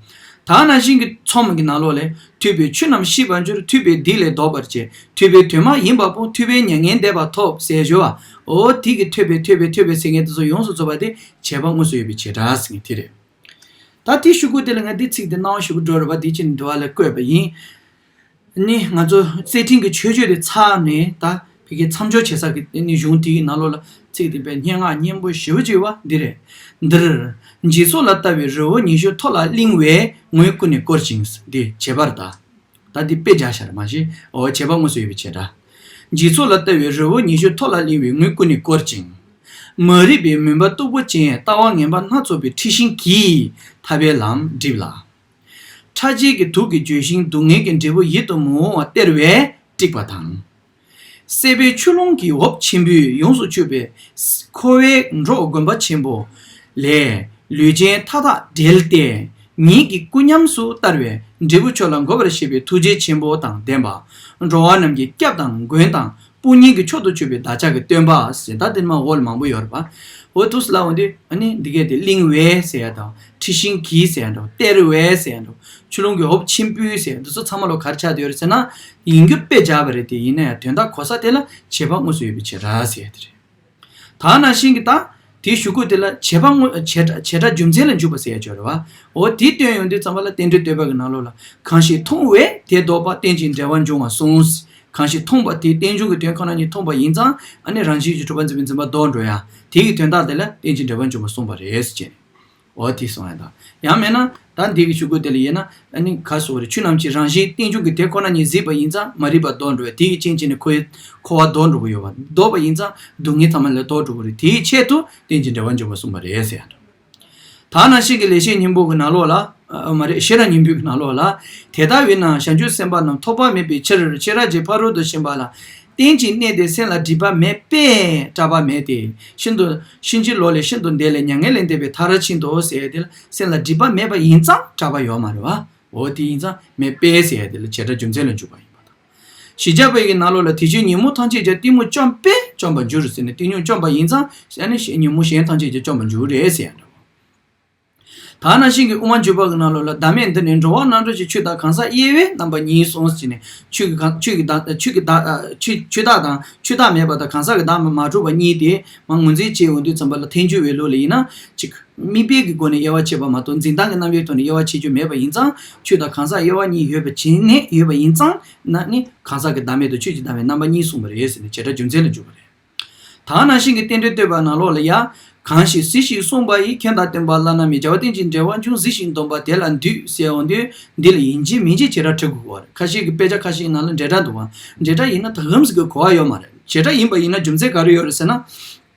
ད་ནང་བཞིན་གྱི་ཚོམས་ཀྱི་ནང་ལོགས་ལས་ཐོས་པས་ཆོས་རྣམས་ཤེས་པར་འགྱུར། ཐོས་པས་སྡིག་ལས་ལྡོག་པར་བྱེད། ཐོས་པའི་དོན་མ་ཡིན་པ་སྤོང་། ཐོས་པས་མྱ་ངན་འདས་པ་ཐོབ་ཟེར་ཞུ་བ། འོ་དེ་གི་ཐོས་པས་ཐོས་པས་ཐོས་པས་ཟེར་མཁན་དེ་ཚོ་ཡོངས་སུ་རྫོགས་པ་དེ་བྱེད་པ་དངོས་སུ་ཡོད་པའི་བྱེ་བྲག་ཟེར་མཁན་དེ་རེད། ད་དེ་ཞུ་དགོས་དེ་ལ་ང་འདི་ཚིག་དེ་སྣང་བ་ཞུ་གི་འགྲོ་རེད་པ། དེ་ཅི་ནས་འདུལ་བ་ལ་བཀོད་པ་ཡིན། ནི་ང་ཚོ་རྩེ་ཕྲེང་གི་མཆོད་བརྗོད་དེ་ཚར་ནས་ད་ཕ་གི་མཚམས་སྦྱོར་བྱེད་ས་གི་ནི་གཞུང་དེའི་ནང་ལོགས་ལ་ཚིག་དེ་པའི་སྙན་ངག་སྙན་པོ་ཞེ་པོ་ཅིག་ཡོད་པ་འདི་རེད། འདིར། འཇིག་ཚོགས་ལ་ལྟ་བའི་རི་བོ་ཉི་ཤུ་མཐོ་ལ་བརླིང་བས་ངོས་ཀུན་ནས་བསྐོར་ཅིང་། འདི་བྱེད་པར་གདའ། ད་འདི་དཔེ་བརྒྱབ་ཤར་མ་ཤེས། འོ་བྱེད་པ་དངོས་སུ་ཡོད་པའི་བྱེ་བྲག་འཇིག་ཚོགས་ལ་ལྟ་བའི་རི་བོ་ཉི་ཤུ་མཐོ་ལ་བརླིང་བས་ངོས་ཀུན་ནས་བསྐོར་ཅིང་། མ་རིག་པའི་མུན་པ་སྟུག་པོ་ཅན། ལྟ་བ་ངན་པ་སྣ་ཚོགས་པའི་འཁྲི་ཤིང་གིས། ཐར་པའི་ལམ་བསྒྲིབས་ལ། ཕྲ་རྒྱས་ཀྱི་དུག་གིས་འགྱོད་བཞིན། སྡུག་བསྔལ་གྱི་འབྲས་བུ་ཡིད་དུ་མི་འོང་བ་སྟེར་བས་དཀྲིགས་པ་དང་། སྲེད་པའི་ཆུ་ཀླུང་གི་འོབས་ཆེན་པོས་ཡོངས་སུ་གཅུས་པའི། འཁོར་བའི་འབྲོག་དགོན་པ་ཆེན་པོ་ལས་ལུས་ཅན་མཐའ་དག་བསྒྲལ་ཏེ། ཉིད་ཀྱི་སྐུ་ཉམས་སུ་བསྟར་བའི་འབྲས་བུ་མཆོག་ལ་འགོད་པར་བྱེད་པའི་ཐུགས་རྗེ་ཆེན་པོ་དང་ལྡན་པ། འགྲོ་བ་རྣམས་ཀྱི་སྐྱབས་དང་མགོན་དང་དཔུང་གཉེན་གྱི་མཆོག་ཏུ་གྱུར་པའི་བདག་ཅག་གི་སྟོན་པ་ཟེར། ད་དེ་མ་འོག་ལ་མང་པོ་ཡོད་རེད་པ། འོ་དུས་ལ་འོ་འདི་ཨ་ནི་འདི་གས་དེ་བརླིང་བས་ཟེར་ཡ་དང་། འཁྲི་ཤིང་གིས་ཟེར་ཡ་འདྲ། སྟེར་བས་ཟེར་ཡ་འདྲ། ཆུ་ཀླུང་གི་འོབས་ཆེན་པོས་ཟེར་ཡ་འདི་ཚོ་ཚང་མ་ལོ་ག་རེ་ཆགས་བསྡད་ཡོད་རེད་ཟེར་ན། ཡིན་རྒྱུ་དཔེ་བརྒྱབ་པ་རེད་དེ། ཡིན་ན་ཡང་དོན་དག་གོ་ས་དེ་ལ་བྱེད་པ་དངོས་སུ་ཡོད་པའི་བྱེ་བྲག་ཟེར་ཡ་དེ་རེད། ད་ནང་བཞིན་གྱི་ད་དེའི་གཞུག་གུ་དེ་ལ་བྱེད་པ་དངོས་བྱེད་སྒྲ་བྱེད་སྒྲ་རྒྱུ་མཚན་ལ་འཇུག་པ་ཟེར་ཡ་ཅིག་ཡོད་རེད་བ། འོ་དེ་སྟོན་ཡོང་དུས་ཙམ་པ་ལ་རྟེན་འབྲེལ་བསྟོད་པ་གི་ནང་ལོགས་ལ། གང་ཞིག་མཐོང་བས་དེ་ལྡོག་པ། རྟེན་ཅིང་འབྲེལ་བར་འབྱུང་བ་གསུངས། གང་ཞིག་མཐོང་བ་དེ་རྟེན་འབྱུང་གི་དོན་ཁོ་ན་ཉིད་མཐོང་བ་ཡིན་ཙང་། ཨ་ནི་རང་བཞིན་གྱིས་གྲུབ་པ་འཛིན་པའི་འཛིན་པ་ལྡོག་འགྲོ་ཡ། དེ་གི་དོན་དག་དེ་ལ་རྟེན་ཅིང་འབྲེལ་བར་འབྱུང་བ་གསུངས་པ་རེད་ཟེར་བྱས། འོ་དེ་གསུངས་ཡ་དང་། ཡང་མིན་ན་ད་འདི་གི་གཞུག་གུ་དེ་ལ་ཡིན་ན། ཨ་ནི་ག་སོགས་རེད། ཆོས་རྣམས་ཀྱི་རང་བཞིན་རྟེན་འབྱུང་གི་དེ་ཁོ་ན་ཉིད་གཟིགས་པ་ཡིན་ཙང་མ་རིག་པ་ལྡོག་འགྲོ་བས། དེ་ཡི་རྐྱེན་བྱས་ནས་འཁོར་འཁོར་བ་ལྡོག་འགྲོ་གི་ཡོད་པ། ལྡོག་པ་ཡིན་ཙང་སྡུག་བསྔལ་ཚང་མ་ལས་ལྡོག་འགྲོ་གི་རེད། དེའི་ཆེད་དུ་རྟེན་ཅིང་འབྲེལ་བར་འབྱུང་བ་གསུངས་པ་རེད་ཟེར་ཡ་འདྲ། ད་ནང་བཞིན་གྱི་ལེགས་བཤད་སྙིང་པོ་གི་ནང་ལོགས་ལ། ཨ་མ་རེད། ཤེས་རབ་སྙིང་པོའི་གི་ནང་ལོགས་ལ། དེ་ལྟ་བས་ན་བྱང་ཆུབ་སེམས་དཔའ་རྣམས་ཐོགས་པ་མེད་པའི་ཕྱིར། ཤེས་རབ་ཀྱི་ཕ་རོལ་ཏུ་ཕྱིན་པ་ལ། རྟེན་ཅིང་གནས་ཏེ་སེམས་ལ་སྒྲིབ་པ་མེད་པས་སྐྲག་པ་མེད་དེ། ཤིན་ཏུ་ཕྱིན་ཅི་ལོག་ལས་ཤིན་ཏུ་འདས་ལས་མྱ་ངན་ལས་འདས་པའི་མཐར་ཕྱིན་ཏོ་ཟེར་ཡ་དེ་ལ་སེམས་ལ་སྒྲིབ་པ་མེད་པ་ཡིན་ཙང་སྐྲག་པ་ཡོད་མ་རེད་བ། འོ་དེ་ཡིན་ཙང་མེད་པས་ཟེར་ཡ་དེ་ལ་བྱེ་བྲག་རྒྱུ་མཚན་ལ་འཇུག་པ་ཡིན་པ་དང་། བཞི་བརྒྱ་པའི་གི་ནང་ལོགས་ལ་དེ་བཞིན་ཉོན་མོངས་ཐམས་ཅད་ཀྱང་གཏི་མུག་བཅོམ་པས་བཅོམ་པར་འགྱུར་ཟེར་ནས། གཏི་མུག་བཅོམ་པ་ཡིན་ཙང་ཨ་ནི་ཉོན་མོངས་གཞན་ཐམས་ཅད་ཀྱང་བཅོམ་པར་འགྱུར་རེད་ཟེར་ཡ་འདྲ་བོ། ད་ནང་བཞིན་གྱི་དབུ་མ་འཇུག་པ་གི་ནང་ལོགས་ལ། བདག་མེད་འདི་ནི་འགྲོ་བ་རྣམ་གྲོལ་གྱི། ཆོས་དང་གང་ཟག་དབྱེ་བས་རྣམ་པ་གཉིས་གསུངས་ཟེར་ནས། ཆོས་ཀྱི་གང་ཆོས་ཀྱི་བདག་ཆོས་ཀྱི་བདག་ཆོས་ཆོས་བདག་དང་ཆོས་བདག་མེད་པ་དང་། གང་ཟག་གི་བདག་མ་མ་གྲུབ་པ་གཉིས་དེ་མ་ངོས་འཛིན་བྱེད་འོང་དུས་ཙམ་པ་ལ། ཐལ་འགྱུར་བའི་ལུགས་ལ་ཡིན་ན་ཅིག་དམིགས་པའི་གི་སྒོ་ནས་དབྱེ་བ་ཕྱེ་བ་མ་གཏོགས་འཛིན་སྟངས་ཀྱི་རྣམ་དབྱེ་ཐོག་ནས་དབྱེ་བ་ཕྱེ་རྒྱུ་མེད་པ་ཡིན་ཙང་། ཆོས་དང་གང་ཟག་དབྱེ་བ་གཉིས་ཡོད་པ་བྱས་ནས་ཡོད་པ་ཡིན་ཙང་ན་ནི། གང་ཟག་གི་བདག་མེད་དང་ཆོས་ཀྱི་བདག་མེད་རྣམ་པ་གཉིས་གསུངས་པ་རེད་ཟེར་ནས་བྱེ་བྲག་རྒྱུ་མཚན་ལ་འཇུག་པ་རེད། ད་ནང་བཞིན་གྱི་རྟེན་འབྲེལ་བསྟོད་པ་ནང་ལོགས་ལ་ཡ། གང་ཞིག་གཟིགས་ཤིང་གསུངས་པ་ཡིས། མཁྱེན་དང་སྟོན་པ་བླ་ན་མེད། རྒྱལ་བ་རྟེན་ཅིང་འབྲེལ་བར་འབྱུང་། གཟིགས་ཤིང་འདོམས་པ་དེ་ལ་འདུད་ཟེར་འོང་དུས། འདི་ལ་ཡིན་གཅིག་མིན་གཅིག་བྱེ་བྲག་འབྲི་དགོས་པ་རེད། ཁ་ཤས་ཀྱི་དཔེ་ཆ་ཁ་ཤས་ནང་ལ་འབྲེལ་སྒྲ་འདུག་བ། འབྲེལ་སྒྲ་ཡིན་ན་ད་གམ་ཟིག་གི་གོ་བ་ཡོད་མ་རེད། བྱེ་བྲག་ཡིན་པ་ཡིན་ན་རྒྱུ་མཚན་ག་རེ་ཡོད་རེད་ཟེར་ན།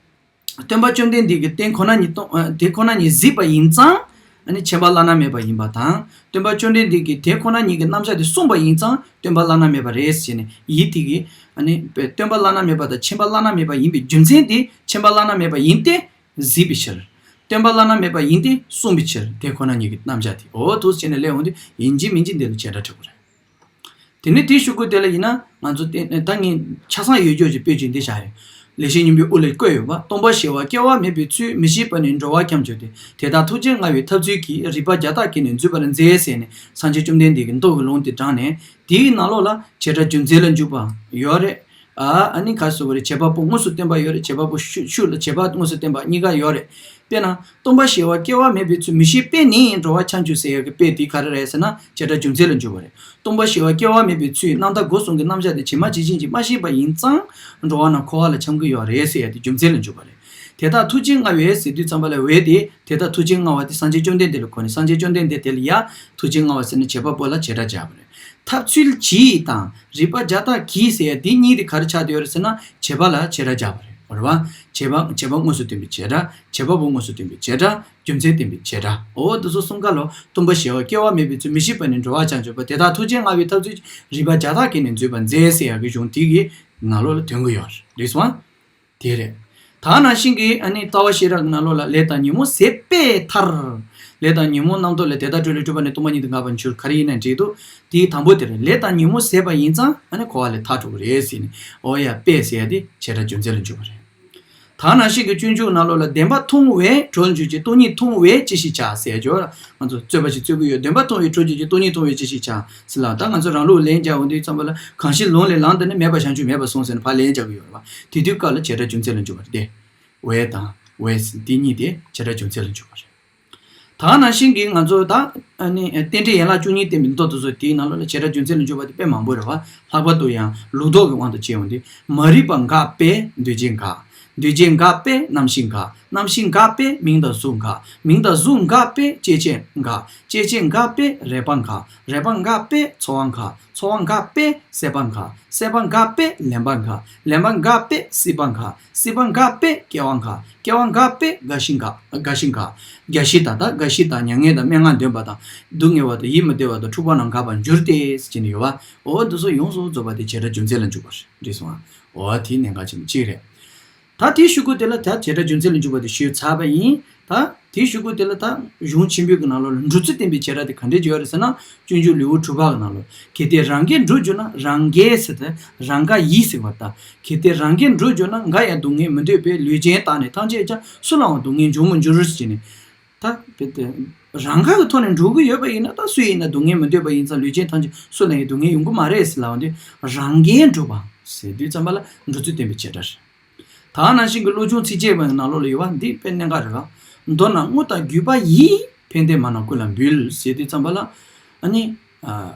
སྟོན་པ་བཅོམ་ལྡན་འདས་ཀྱིས་རྟེན་ཁོ་ན་ཉིད་སྟོང་དེ་ཁོ་ན་ཉིད་གཟིགས་པ་ཡིན་ཙང་། ཨ་ནི་མཁྱེན་པ་བླ་ན་མེད་པ་ཡིན་པ་དང་། སྟོན་པ་བཅོམ་ལྡན་འདས་ཀྱིས་དེ་ཁོ་ན་ཉིད་ཀྱི་རྣམ་གཞག་དེ་གསུངས་པ་ཡིན་ཙང་སྟོན་པ་བླ་ན་མེད་པ་རེད་ཟེར་ནས། ཡིད་དེ་གིས་ཨ་ནི་སྟོན་པ་བླ་ན་མེད་པ་དང་མཁྱེན་པ་བླ་ན་མེད་པ་ཡིན་པའི་རྒྱུ་མཚན་དེ། མཁྱེན་པ་བླ་ན་མེད་པ་ཡིན་ཏེ་གཟིགས་པའི་ཕྱིར། སྟོན་པ་བླ་ན་མེད་པ་ཡིན་ཏེ་གསུངས་པའི་ཕྱིར། དེ་ཁོ་ན་ཉིད་ཀྱི་རྣམ་གཞག་དེ། འོ་དུ་བྱས་ནས་སླེབས་འོང་དུས་ཡིན་གཅིག་མིན་གཅིག་འདི་ལ་བྱེ་བྲག་འབྲི་དགོས་རེད། དེ་ནས་དེའི་གཞུག་གུ་དེ་ལ་ཡིན་ན་ང་ཚོ་དེ་ད་ངས་ཆ་ཚང་ཡོད་རྒྱུ་ཅིག་དཔེ་ཅིག་འདི་བཞག་ཡོད། ལེགས་བཤད་སྙིང་པོའི་དབུ་ལ་བཀོད་ཡོད་པ། སྟོང་པ་ཞི་བ་སྐྱེ་བ་མེད་པའི་ཚུལ། མི་ཤེས་པ་ནི་འགྲོ་བ་ཁྱབ་འཇུག་སྟེ། དེ་དག་ཐུགས་རྗེ་མངའ་བའི་ཐབས་ཚུལ་གྱིས། རིག་པ་བརྒྱ་རྟགས་ཀྱིས་ནི་འཛུད་པར་མཛད་ཟེར་ནས་སངས་རྒྱས་བཅོམ་ལྡན་འདས་ཀྱི་མདོ་གི་ལུང་དེ་དྲངས་ནས། དེའི་ནང་ལོགས་ལ་བྱེ་བྲག་རྒྱུ་མཚན་ལ་འཇུག་པ་ཡོད་རེད། ཨ་ཨ་ནི་ག་རེ་ཟེར་དགོས་རེད། བྱེད་པ་པོ་དངོས་སུ་བསྟན་པ་ཡོད་རེད། བྱེད་པ་པོ་ཤུགས་ཤུགས་ལ་བྱེད་པ་དངོས་སུ་བསྟན་པ་གཉིས་ཀ་ཡོད་རེད། དཔེར་ན། སྟོང་པ་ཞི་བ་སྐྱེ་བ་མེད་པའི་ཚུལ། མི་ཤེས་པས་ནི་འགྲོ་བ་ཁྱབ་འཇུག་ཟེར་ཡག་གི་དཔེ་དེ་ག་རེ་རེད་ཟེར་ན། བྱེ་བྲག་རྒྱུ་མཚན་ལ་འཇུག་པ་རེད། སྟོང་པ་ཞི་བ་སྐྱེ་བ་མེད་པའི་ཚུལ། རྣམ་དག་སྒོ་གསུམ་གྱི་རྣམ་གཞག་དེ་ཇི་མ་ཇི་བཞིན་གྱིས་མ་ཤེས་པ་ཡིན་ཙང་། འགྲོ་བ་རྣམས་འཁོར་བ་ལ་འཁྱམས་ཀྱི་ཡོད་རེད་ཟེར་ཡག་དེ་རྒྱུ་མཚན་ལ་འཇུག་པ་རེད། དེ་དག་ཐུགས་རྗེ་མངའ་བས་ཟེར་དུས་ཙམ་པ་ལ། བས་དེ་དེ་དག་ཐུགས་རྗེ་མངའ་བ་དེ་སངས་རྒྱས་བཅོམ་ལྡན་འདས་ལ་གོ་ནས། སངས་རྒྱས་བཅོམ་ལྡན་འདས་དེ་ལ་ཡ་ཐུགས་རྗེ་མངའ་བ་ཟེར་ནས་བྱེད་པ་པོ་ལ་བྱེ་བྲག་སྦྱར་བ་རེད། ཐབས་ཚུལ་གྱིས་དང་རིག་པ་བརྒྱ་རྟགས་ཀྱིས་ཟེར་ཡ་དེ་གཉིས་དེ་ག་རེ་ཆགས་བསྡད་ཡོད་རེད་ཟེར་ན། བྱེད་པ་ལ་བྱེ་བྲག་སྦྱར་བ་རེད། རེད་བ། བྱེད་པ་བྱེད་པ་དངོས་སུ་སྟོན་པའི་བྱེ་བྲག་བྱེད་པ་པོ་དངོས་སུ་སྟོན་པའི་བྱེ་བྲག་རྒྱུ་མཚན་བསྟན་པའི་བྱེ་བྲག་འོ་དེ་ཚོ་གསུམ་ཀ་ལོ། སྟོང་པ་ཞི་བ་སྐྱེ་བ་མེད་པའི་ཚུལ། མི་ཤེས་པ་ནི་འགྲོ་བ་ཁྱབ་འཇུག་པ། དེ་དག་ཐུགས་རྗེ་མངའ་བའི་ཐབས་ཚུལ། རིག་པ་བརྒྱ་རྟགས་ཀྱིས་ནི་འཛུད་པར་མཛད་ཟེར་ཡག་གི་གཞུང་དེ་གི་ ནང་ལོགས་ལ་ཐོན་གྱི་ཡོད་རེད། རེད་སོང་ཨ། དེ་རེད། ད་ནང་བཞིན་གྱི་ཨ་ནི་ལྟ་བ་ཤེས་རབ་ཀྱི་ནང་ལོགས་ལ་ལས་དང་ཉོན་མོངས་ཟད་པས་ཐར། ལས་དང་ཉོན་མོངས་རྣམ་རྟོག་ལས་དེ་དག་སྒྲོལ་ལས་སྤྲུལ་པ་ནི་སྟོང་པ་ཉིད་དུ་འགག་པར་འགྱུར། ག་རེ་ཡིན་ན་འགྲིག་འདུག་དེའི་དང་པོ་དེ་རེད། ལས་དང་ཉོན་མོངས་ཟད་པ་ཡིན་ཙང་ཨ་ནི་འཁོར་བ་ལས་ཐར་ཐུབ་ཀྱི་རེད་ཟེར་ནས། འོ་ཡ། པས་ཟེར་ཡ་དེ་བྱེ་བྲག་རྒྱུ་མཚན་ལ་འཇུག་པ་རེད། ད་ནང་བཞིན་གྱི་སྤྱོད་འཇུག་ནང་ལོགས་ལ་བདེན་པ་མཐོང་བས་གྲོལ་འགྱུར་གྱི། སྟོང་ཉིད་མཐོང་བས་ཅི་ཞིག་བྱ་ཟེར་ཡ་ཅིག་ཡོད་ར། ང་ཚོ་རྩོད་པ་ཞིག་རྩོད་ཀྱི་ཡོད། བདེན་པ་མཐོང་བས་གྲོལ་འགྱུར་གྱི། སྟོང་ཉིད་མཐོང་བས་ཅི་ཞིག་བྱ་ཟེར་ལ། ད་ང་ཚོ་རང་ལུགས་ལན་རྒྱག་འོང་དུས་ཙམ་པ་ལ། གང་ཞིག་ལུང་ལས་ལངས་ཏེ་ནི། མེད་པ་བྱང་ཆུབ་མེད་པར་གསུངས་ཟེར་ནས་ཕར་ལན་རྒྱག་གི་ཡོད་རེད་བ། དེ་དུས་སྐབས་ལ་བྱེ་བྲག་རྒྱུ་མཚན་ལ་འཇུག་པ་རེད་དེ། བས་དང་བས་འདི་གཉིས་དེ་བྱེ་བྲག་རྒྱུ་མཚན་ལ་འཇུག་པ་རེད། ད་ནང་བཞིན་གྱི་ང་ཚོ་ད་ཨ་ནི་རྟེན་འབྲེལ་ཡན་ལག་བཅུ་གཉིས་བསྟན་པའི་མདོ་དེ་ཚོ་དེའི་ནང་ལོགས་ལ་བྱེ་བྲག་རྒྱུ་མཚན་ལ་འཇུག་པ་དེ་དཔེ་མང་པོ་རེད་བ། ལྷག་པར་དུ་ཡང་ལུགས་ལྡོག་གི་དབང་དུ་བྱས་ཡོང་དུས། མ་རིག་པ་འགགས་པས་འདུས་བྱས་འགག་འདུས་བྱས་འགགས་པས་རྣམ་ཤེས་འགག་རྣམ་ཤེས་འགགས་པས་མིང་དང་གཟུགས་འགག་མིང་དང་གཟུགས་འགགས་པས་སྐྱེ་མཆེད་འགག་སྐྱེ་མཆེད་འགགས་པས་རེག་པ་འགག་རེག་པ་འགགས་པས་ཚོར་བ་འགག་ཚོར་བ་འགགས་པས་སྲེད་པ་འགག་སྲེད་པ་འགགས་པས་ལེན་པ་འགག་ལེན་པ་འགགས་པས་སྲིད་པ་འགག་སྲིད་པ་འགགས་པས་སྐྱེ་བ་འགག་སྐྱེ་བ་འགགས་པས་རྒ་ཤི་འགག་རྒ་ཤི་འགག་རྒ་ཤི་དང་། ད་རྒ་ཤི་དང་མྱ་ངན་དང་སྨྲེ་སྔགས་འདོན་པ་དང་། སྡུག་བསྔལ་བ་དང་ཡིད་མི་བདེ་བ་དང་འཁྲུག་པ་རྣམས་འགག་པར་འགྱུར་ཏེ་ཟེར་གྱི་ཡོད་པ། འོ་འདི་ཚོ་ཡོངས་སུ་རྫོགས་པ་དེ་བྱེ་བྲག་རྒྱུ་མཚན་ལ་འཇུག་པ་རེད། འགྲིག་སོང་ཨ། འོ་དེ་གནད་འགག་ཆེན་པོ་གཅིག་རེད། ད་དེའི་གཞུག་གུ་དེ་ལ་ད་བྱེ་བྲག་རྒྱུ་མཚན་ལ་འཇུག་པ་དེ་ཞུས་ཚར་བ་ཡིན། ད་དེའི་གཞུག་གུ་དེ་ལ་ད་གཞུང་ཆེན་པོའི་གི་ནང་ལོགས་ལ་འགྲོ་ཚུལ་བསྟན་པའི་བྱེ་བྲག་དེ་ག་འདྲས་ཡོད་རེད་ཟེར་ན། སྤྱོད་འཇུག་ལེའུ་དྲུག་པ་གི་ནང་ལོགས། གལ་ཏེ་རང་གིས་འགྲོ་གྱུར་ན། རང་གིས་ཟེར་ཏེ་རང་ག་ཡིས་ཟེར་བ་ད། གལ་ཏེ་རང་གིས་འགྲོ་གྱུར་ན། འགའ་ཡང་སྡུག་བསྔལ་མི་འདོད་པས། ལུས་ཅན་བདག་ནི་ཐམས་ཅད་ཀྱང་། སུ་ལའང་སྡུག་བསྔལ་འབྱུང་མི་འགྱུར་ཟེར་ནས། ད་རང་ག་གི་ཐོག་ནས་འགྲོ་གི་ཡོད་པ་ཡིན་ན། ད་སུ་ཡིན་ན་སྡུག་བསྔལ་མི་འདོད་པ་ཡིན་ཙང་། ལུས་ཅན་ཐམས་ཅད་སུ་ལ་ཡང་སྡུག་བསྔལ་ཡོང་གི་མ་རེད་ཟེར་ལབ་པ་འདི། རང་གིས་འགྲོ་བ་ཟེར་དུས་ཙམ་པ་ལ་འགྲོ་ཚུལ་བསྟན་པའི་བྱེ་བྲག་རེད། ད་ནང་བཞིན་གྱི་བློ་སྦྱོང་ཚིགས་བཅད་པའི་ནང་ལོགས་ལ་ཡོད་པ་འདི་དཔེ་གནད་འགག་རེད་བ། མདོར་ན་དངོས་དང་བརྒྱུད་པ་ཡིས། ཕན་བདེ་མ་རྣམས་ཀུན་ལ་འབུལ་ཟེར་དུས་ཙམ་པ་ལ། ཨ་ནི། ཨ།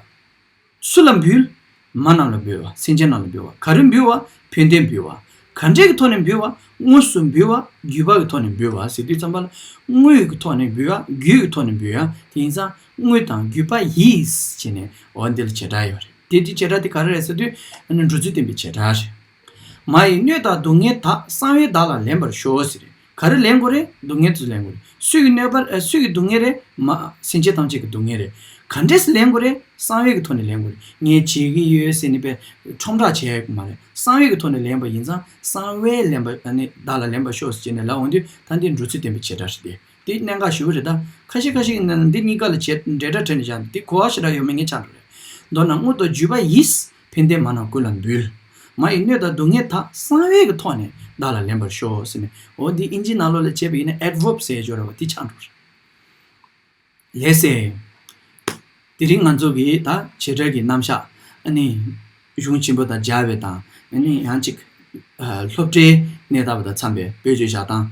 སུ་ལ་འབུལ། མ་རྣམས་ལ་འབུལ་བ། སེམས་ཅན་རྣམས་ལ་འབུལ་བ། ག་རེ་འབུལ་བ། ཕན་བདེ་འབུལ་བ། ག་འདྲས་ཀྱི་ཐོག་ནས་འབུལ་བ། དངོས་སུ་འབུལ་བ། བརྒྱུད་པ་གི་ཐོག་ནས་འབུལ་བ་ཟེར་དུས་ཙམ་པ་ལ། དངོས་ཀྱི་ཐོག་ནས་འབུལ་བ། བརྒྱུད་ཀྱི་ཐོག་ནས་འབུལ་བ། དེ་ཡིན་ཙང་དངོས་དང་བརྒྱུད་པ་ཡིས་བྱས་ནས། འོ་འདི་ལ་བྱེ་བྲག་ཡོད་རེད། དེ་དེ་བྱེ་བྲག་དེ་ག་རེ་རེད་ཟེར་དུས། ཨ་ནི་འགྲོ་ཚུལ་བསྟན་པའི་བྱེ་བྲག་རེད། མ་ཡི་གནོད་དང་སྡུག་བསྔལ་དག་གསང་བས་བདག་ལ་ལེན་པར་ཤོག་ཟེར། ག་རེ་ལེན་དགོས་རེད། སྡུག་བསྔལ་དེ་ཚོ་ལེན་དགོས་རེད། སུ་ཡི་གནོད་པ། ཨ། སུ་གི་སྡུག་བསྔལ་རེད། མ། སེམས་ཅན་ཐམས་ཅད་ཀྱི་སྡུག་བསྔལ་རེད། ག་འདྲས་སེ་ལེན་དགོས་རེད། གསང་བའི་གི་ཐོག་ནས་ལེན་དགོས་རེད། ངས་བྱེད་ཀྱི་ཡོད་ཟེར་ནས་པའི་ཁྲོམ་བསྒྲགས་བྱེད་ཡག་མ་རེད། གསང་བའི་གི་ཐོག་ནས་ལེན་པ་ཡིན་ཙང་། གསང་བས་ལེན་པ། ཨ་ནི་བདག་ལ་ལེན་པར་ཤོག་ཟེར་ནས་ལབ་འོང་དུས། ད་འདི་འགྲོ་ཚུལ་བསྟན་པའི་བྱེ་བྲག་རེད་དེ། དེ་གནད་འགག་ཞེ་པོ་རེད་ད། ཁ་ཤས་ཁ་ཤས་ཀྱིས་ནི་འདི་གཉིས་ཀ་ལ་བྱེད་འབྲེལ་སྒྲ་དྲངས་ནས་བཞག་ནས། དེ་གོ་བ་ཞེ་དྲག་ཡོད་མེད་ངས་ཆ་འགྲོ་རེད། མདོར་ན་དངོས་དང་བརྒྱུད་པ་ཡིས། ཕན་བདེ་མ་རྣམས་ཀུན་ལ་འབུལ། མ་ཡི་གནོད་དང་སྡུག་བསྔལ་དག་གསང་བའི་གི་ཐོག་ནས་བདག་ལ་ལེན་པར་ཤོག་ཟེར་ནས། འོ་འདི་ཨིན་ཇིའི་ནང་ལོགས་ལ་བྱས་པ་ཡིན་ན་adverb ཟེར་ཡ་ཅིག་ཡོད་རེད་བ། དེ་ཆགས་འགྲོ་རེད། ལགས་སེ། དེ་རིང་ང་ཚོ་གིས་ད་བྱེ་བྲག་གི་རྣམ་གཞག་ཨ་ནི་གཞུང་ཆེན་པོ་དང་སྦྱར་བའི་དང་། ཨ་ནི་ཡང་ཅིག་ཨ། སློབ་གྲྭའི་གནས་སྟངས་དང་འཚམས་པའི་བེད་སྤྱོད་བྱ་སྟངས།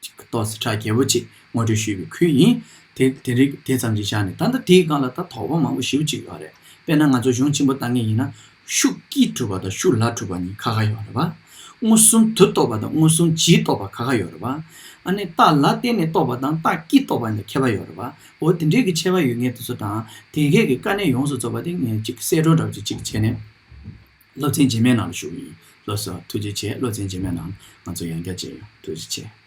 ཅིག་ཏོག་ཙམ་གྲ་རྒྱས་པོ་ཅིག་ངོ་སྤྲོད་ཞུས་པའི་ཁུལ་ཡིན། དེ་དེ་རིང་དེ་ཙམ་གྱིས་བཞག་ནས། ད་ལྟ་དེའི་སྒང་ལ་ད་དོགས་པ་མང་པོ་ཞེ་པོ་ཅིག་ཡོད་རེད། དཔེར་ན་ང་ཚོ་གཞུང་ཆེན་པོ་ལྟ་མཁན་ཡིན་ན། ཤུགས་ཀྱིས་གྲུབ་པ་དང་ཤུགས་ལ་གྲུབ་པ་གཉིས་ཁ་ཁ་ཡོད་རེད་པ། མངོན་སུམ་དུ་རྟོགས་པ་དང་མངོན་སུམ་གྱིས་རྟོགས་པ་ཁ་ཁ་ཡོད་རེད་པ། ཨ་ནི་རྟགས་ལ་བརྟེན་ནས་རྟོགས་པ་དང་རྟགས་ཀྱིས་རྟོགས་པ་གཉིས་ལ་ཁྱད་པར་ཡོད་རེད་པ། འོ་དེ་འདྲའི་གི་ཁྱད་པར་ཡོད་མཁན་དེ་ཚོ་དང་། དེ་གས་ཀྱི་དཀའ་གནད་ཡོངས་སུ་རྫོགས་པ་དེ་ངས་ཅིག་གསལ་སྒྲོན་འདྲ་པོ་ཅིག་ཅིག་བྱས་ནས། སློབ་ཚན་རྗེས་མའི་ནང་ལ་ཞུ་གི་ཡིན། ལགས་སོ། ཐུགས་རྗེ་ཆེ། སློབ་ཚན་རྗེས་མའི་ནང་ང་ཚོ་ཡང་བསྐྱར་མཇལ་ཡོང་། ཐུགས་རྗེ་ཆེ།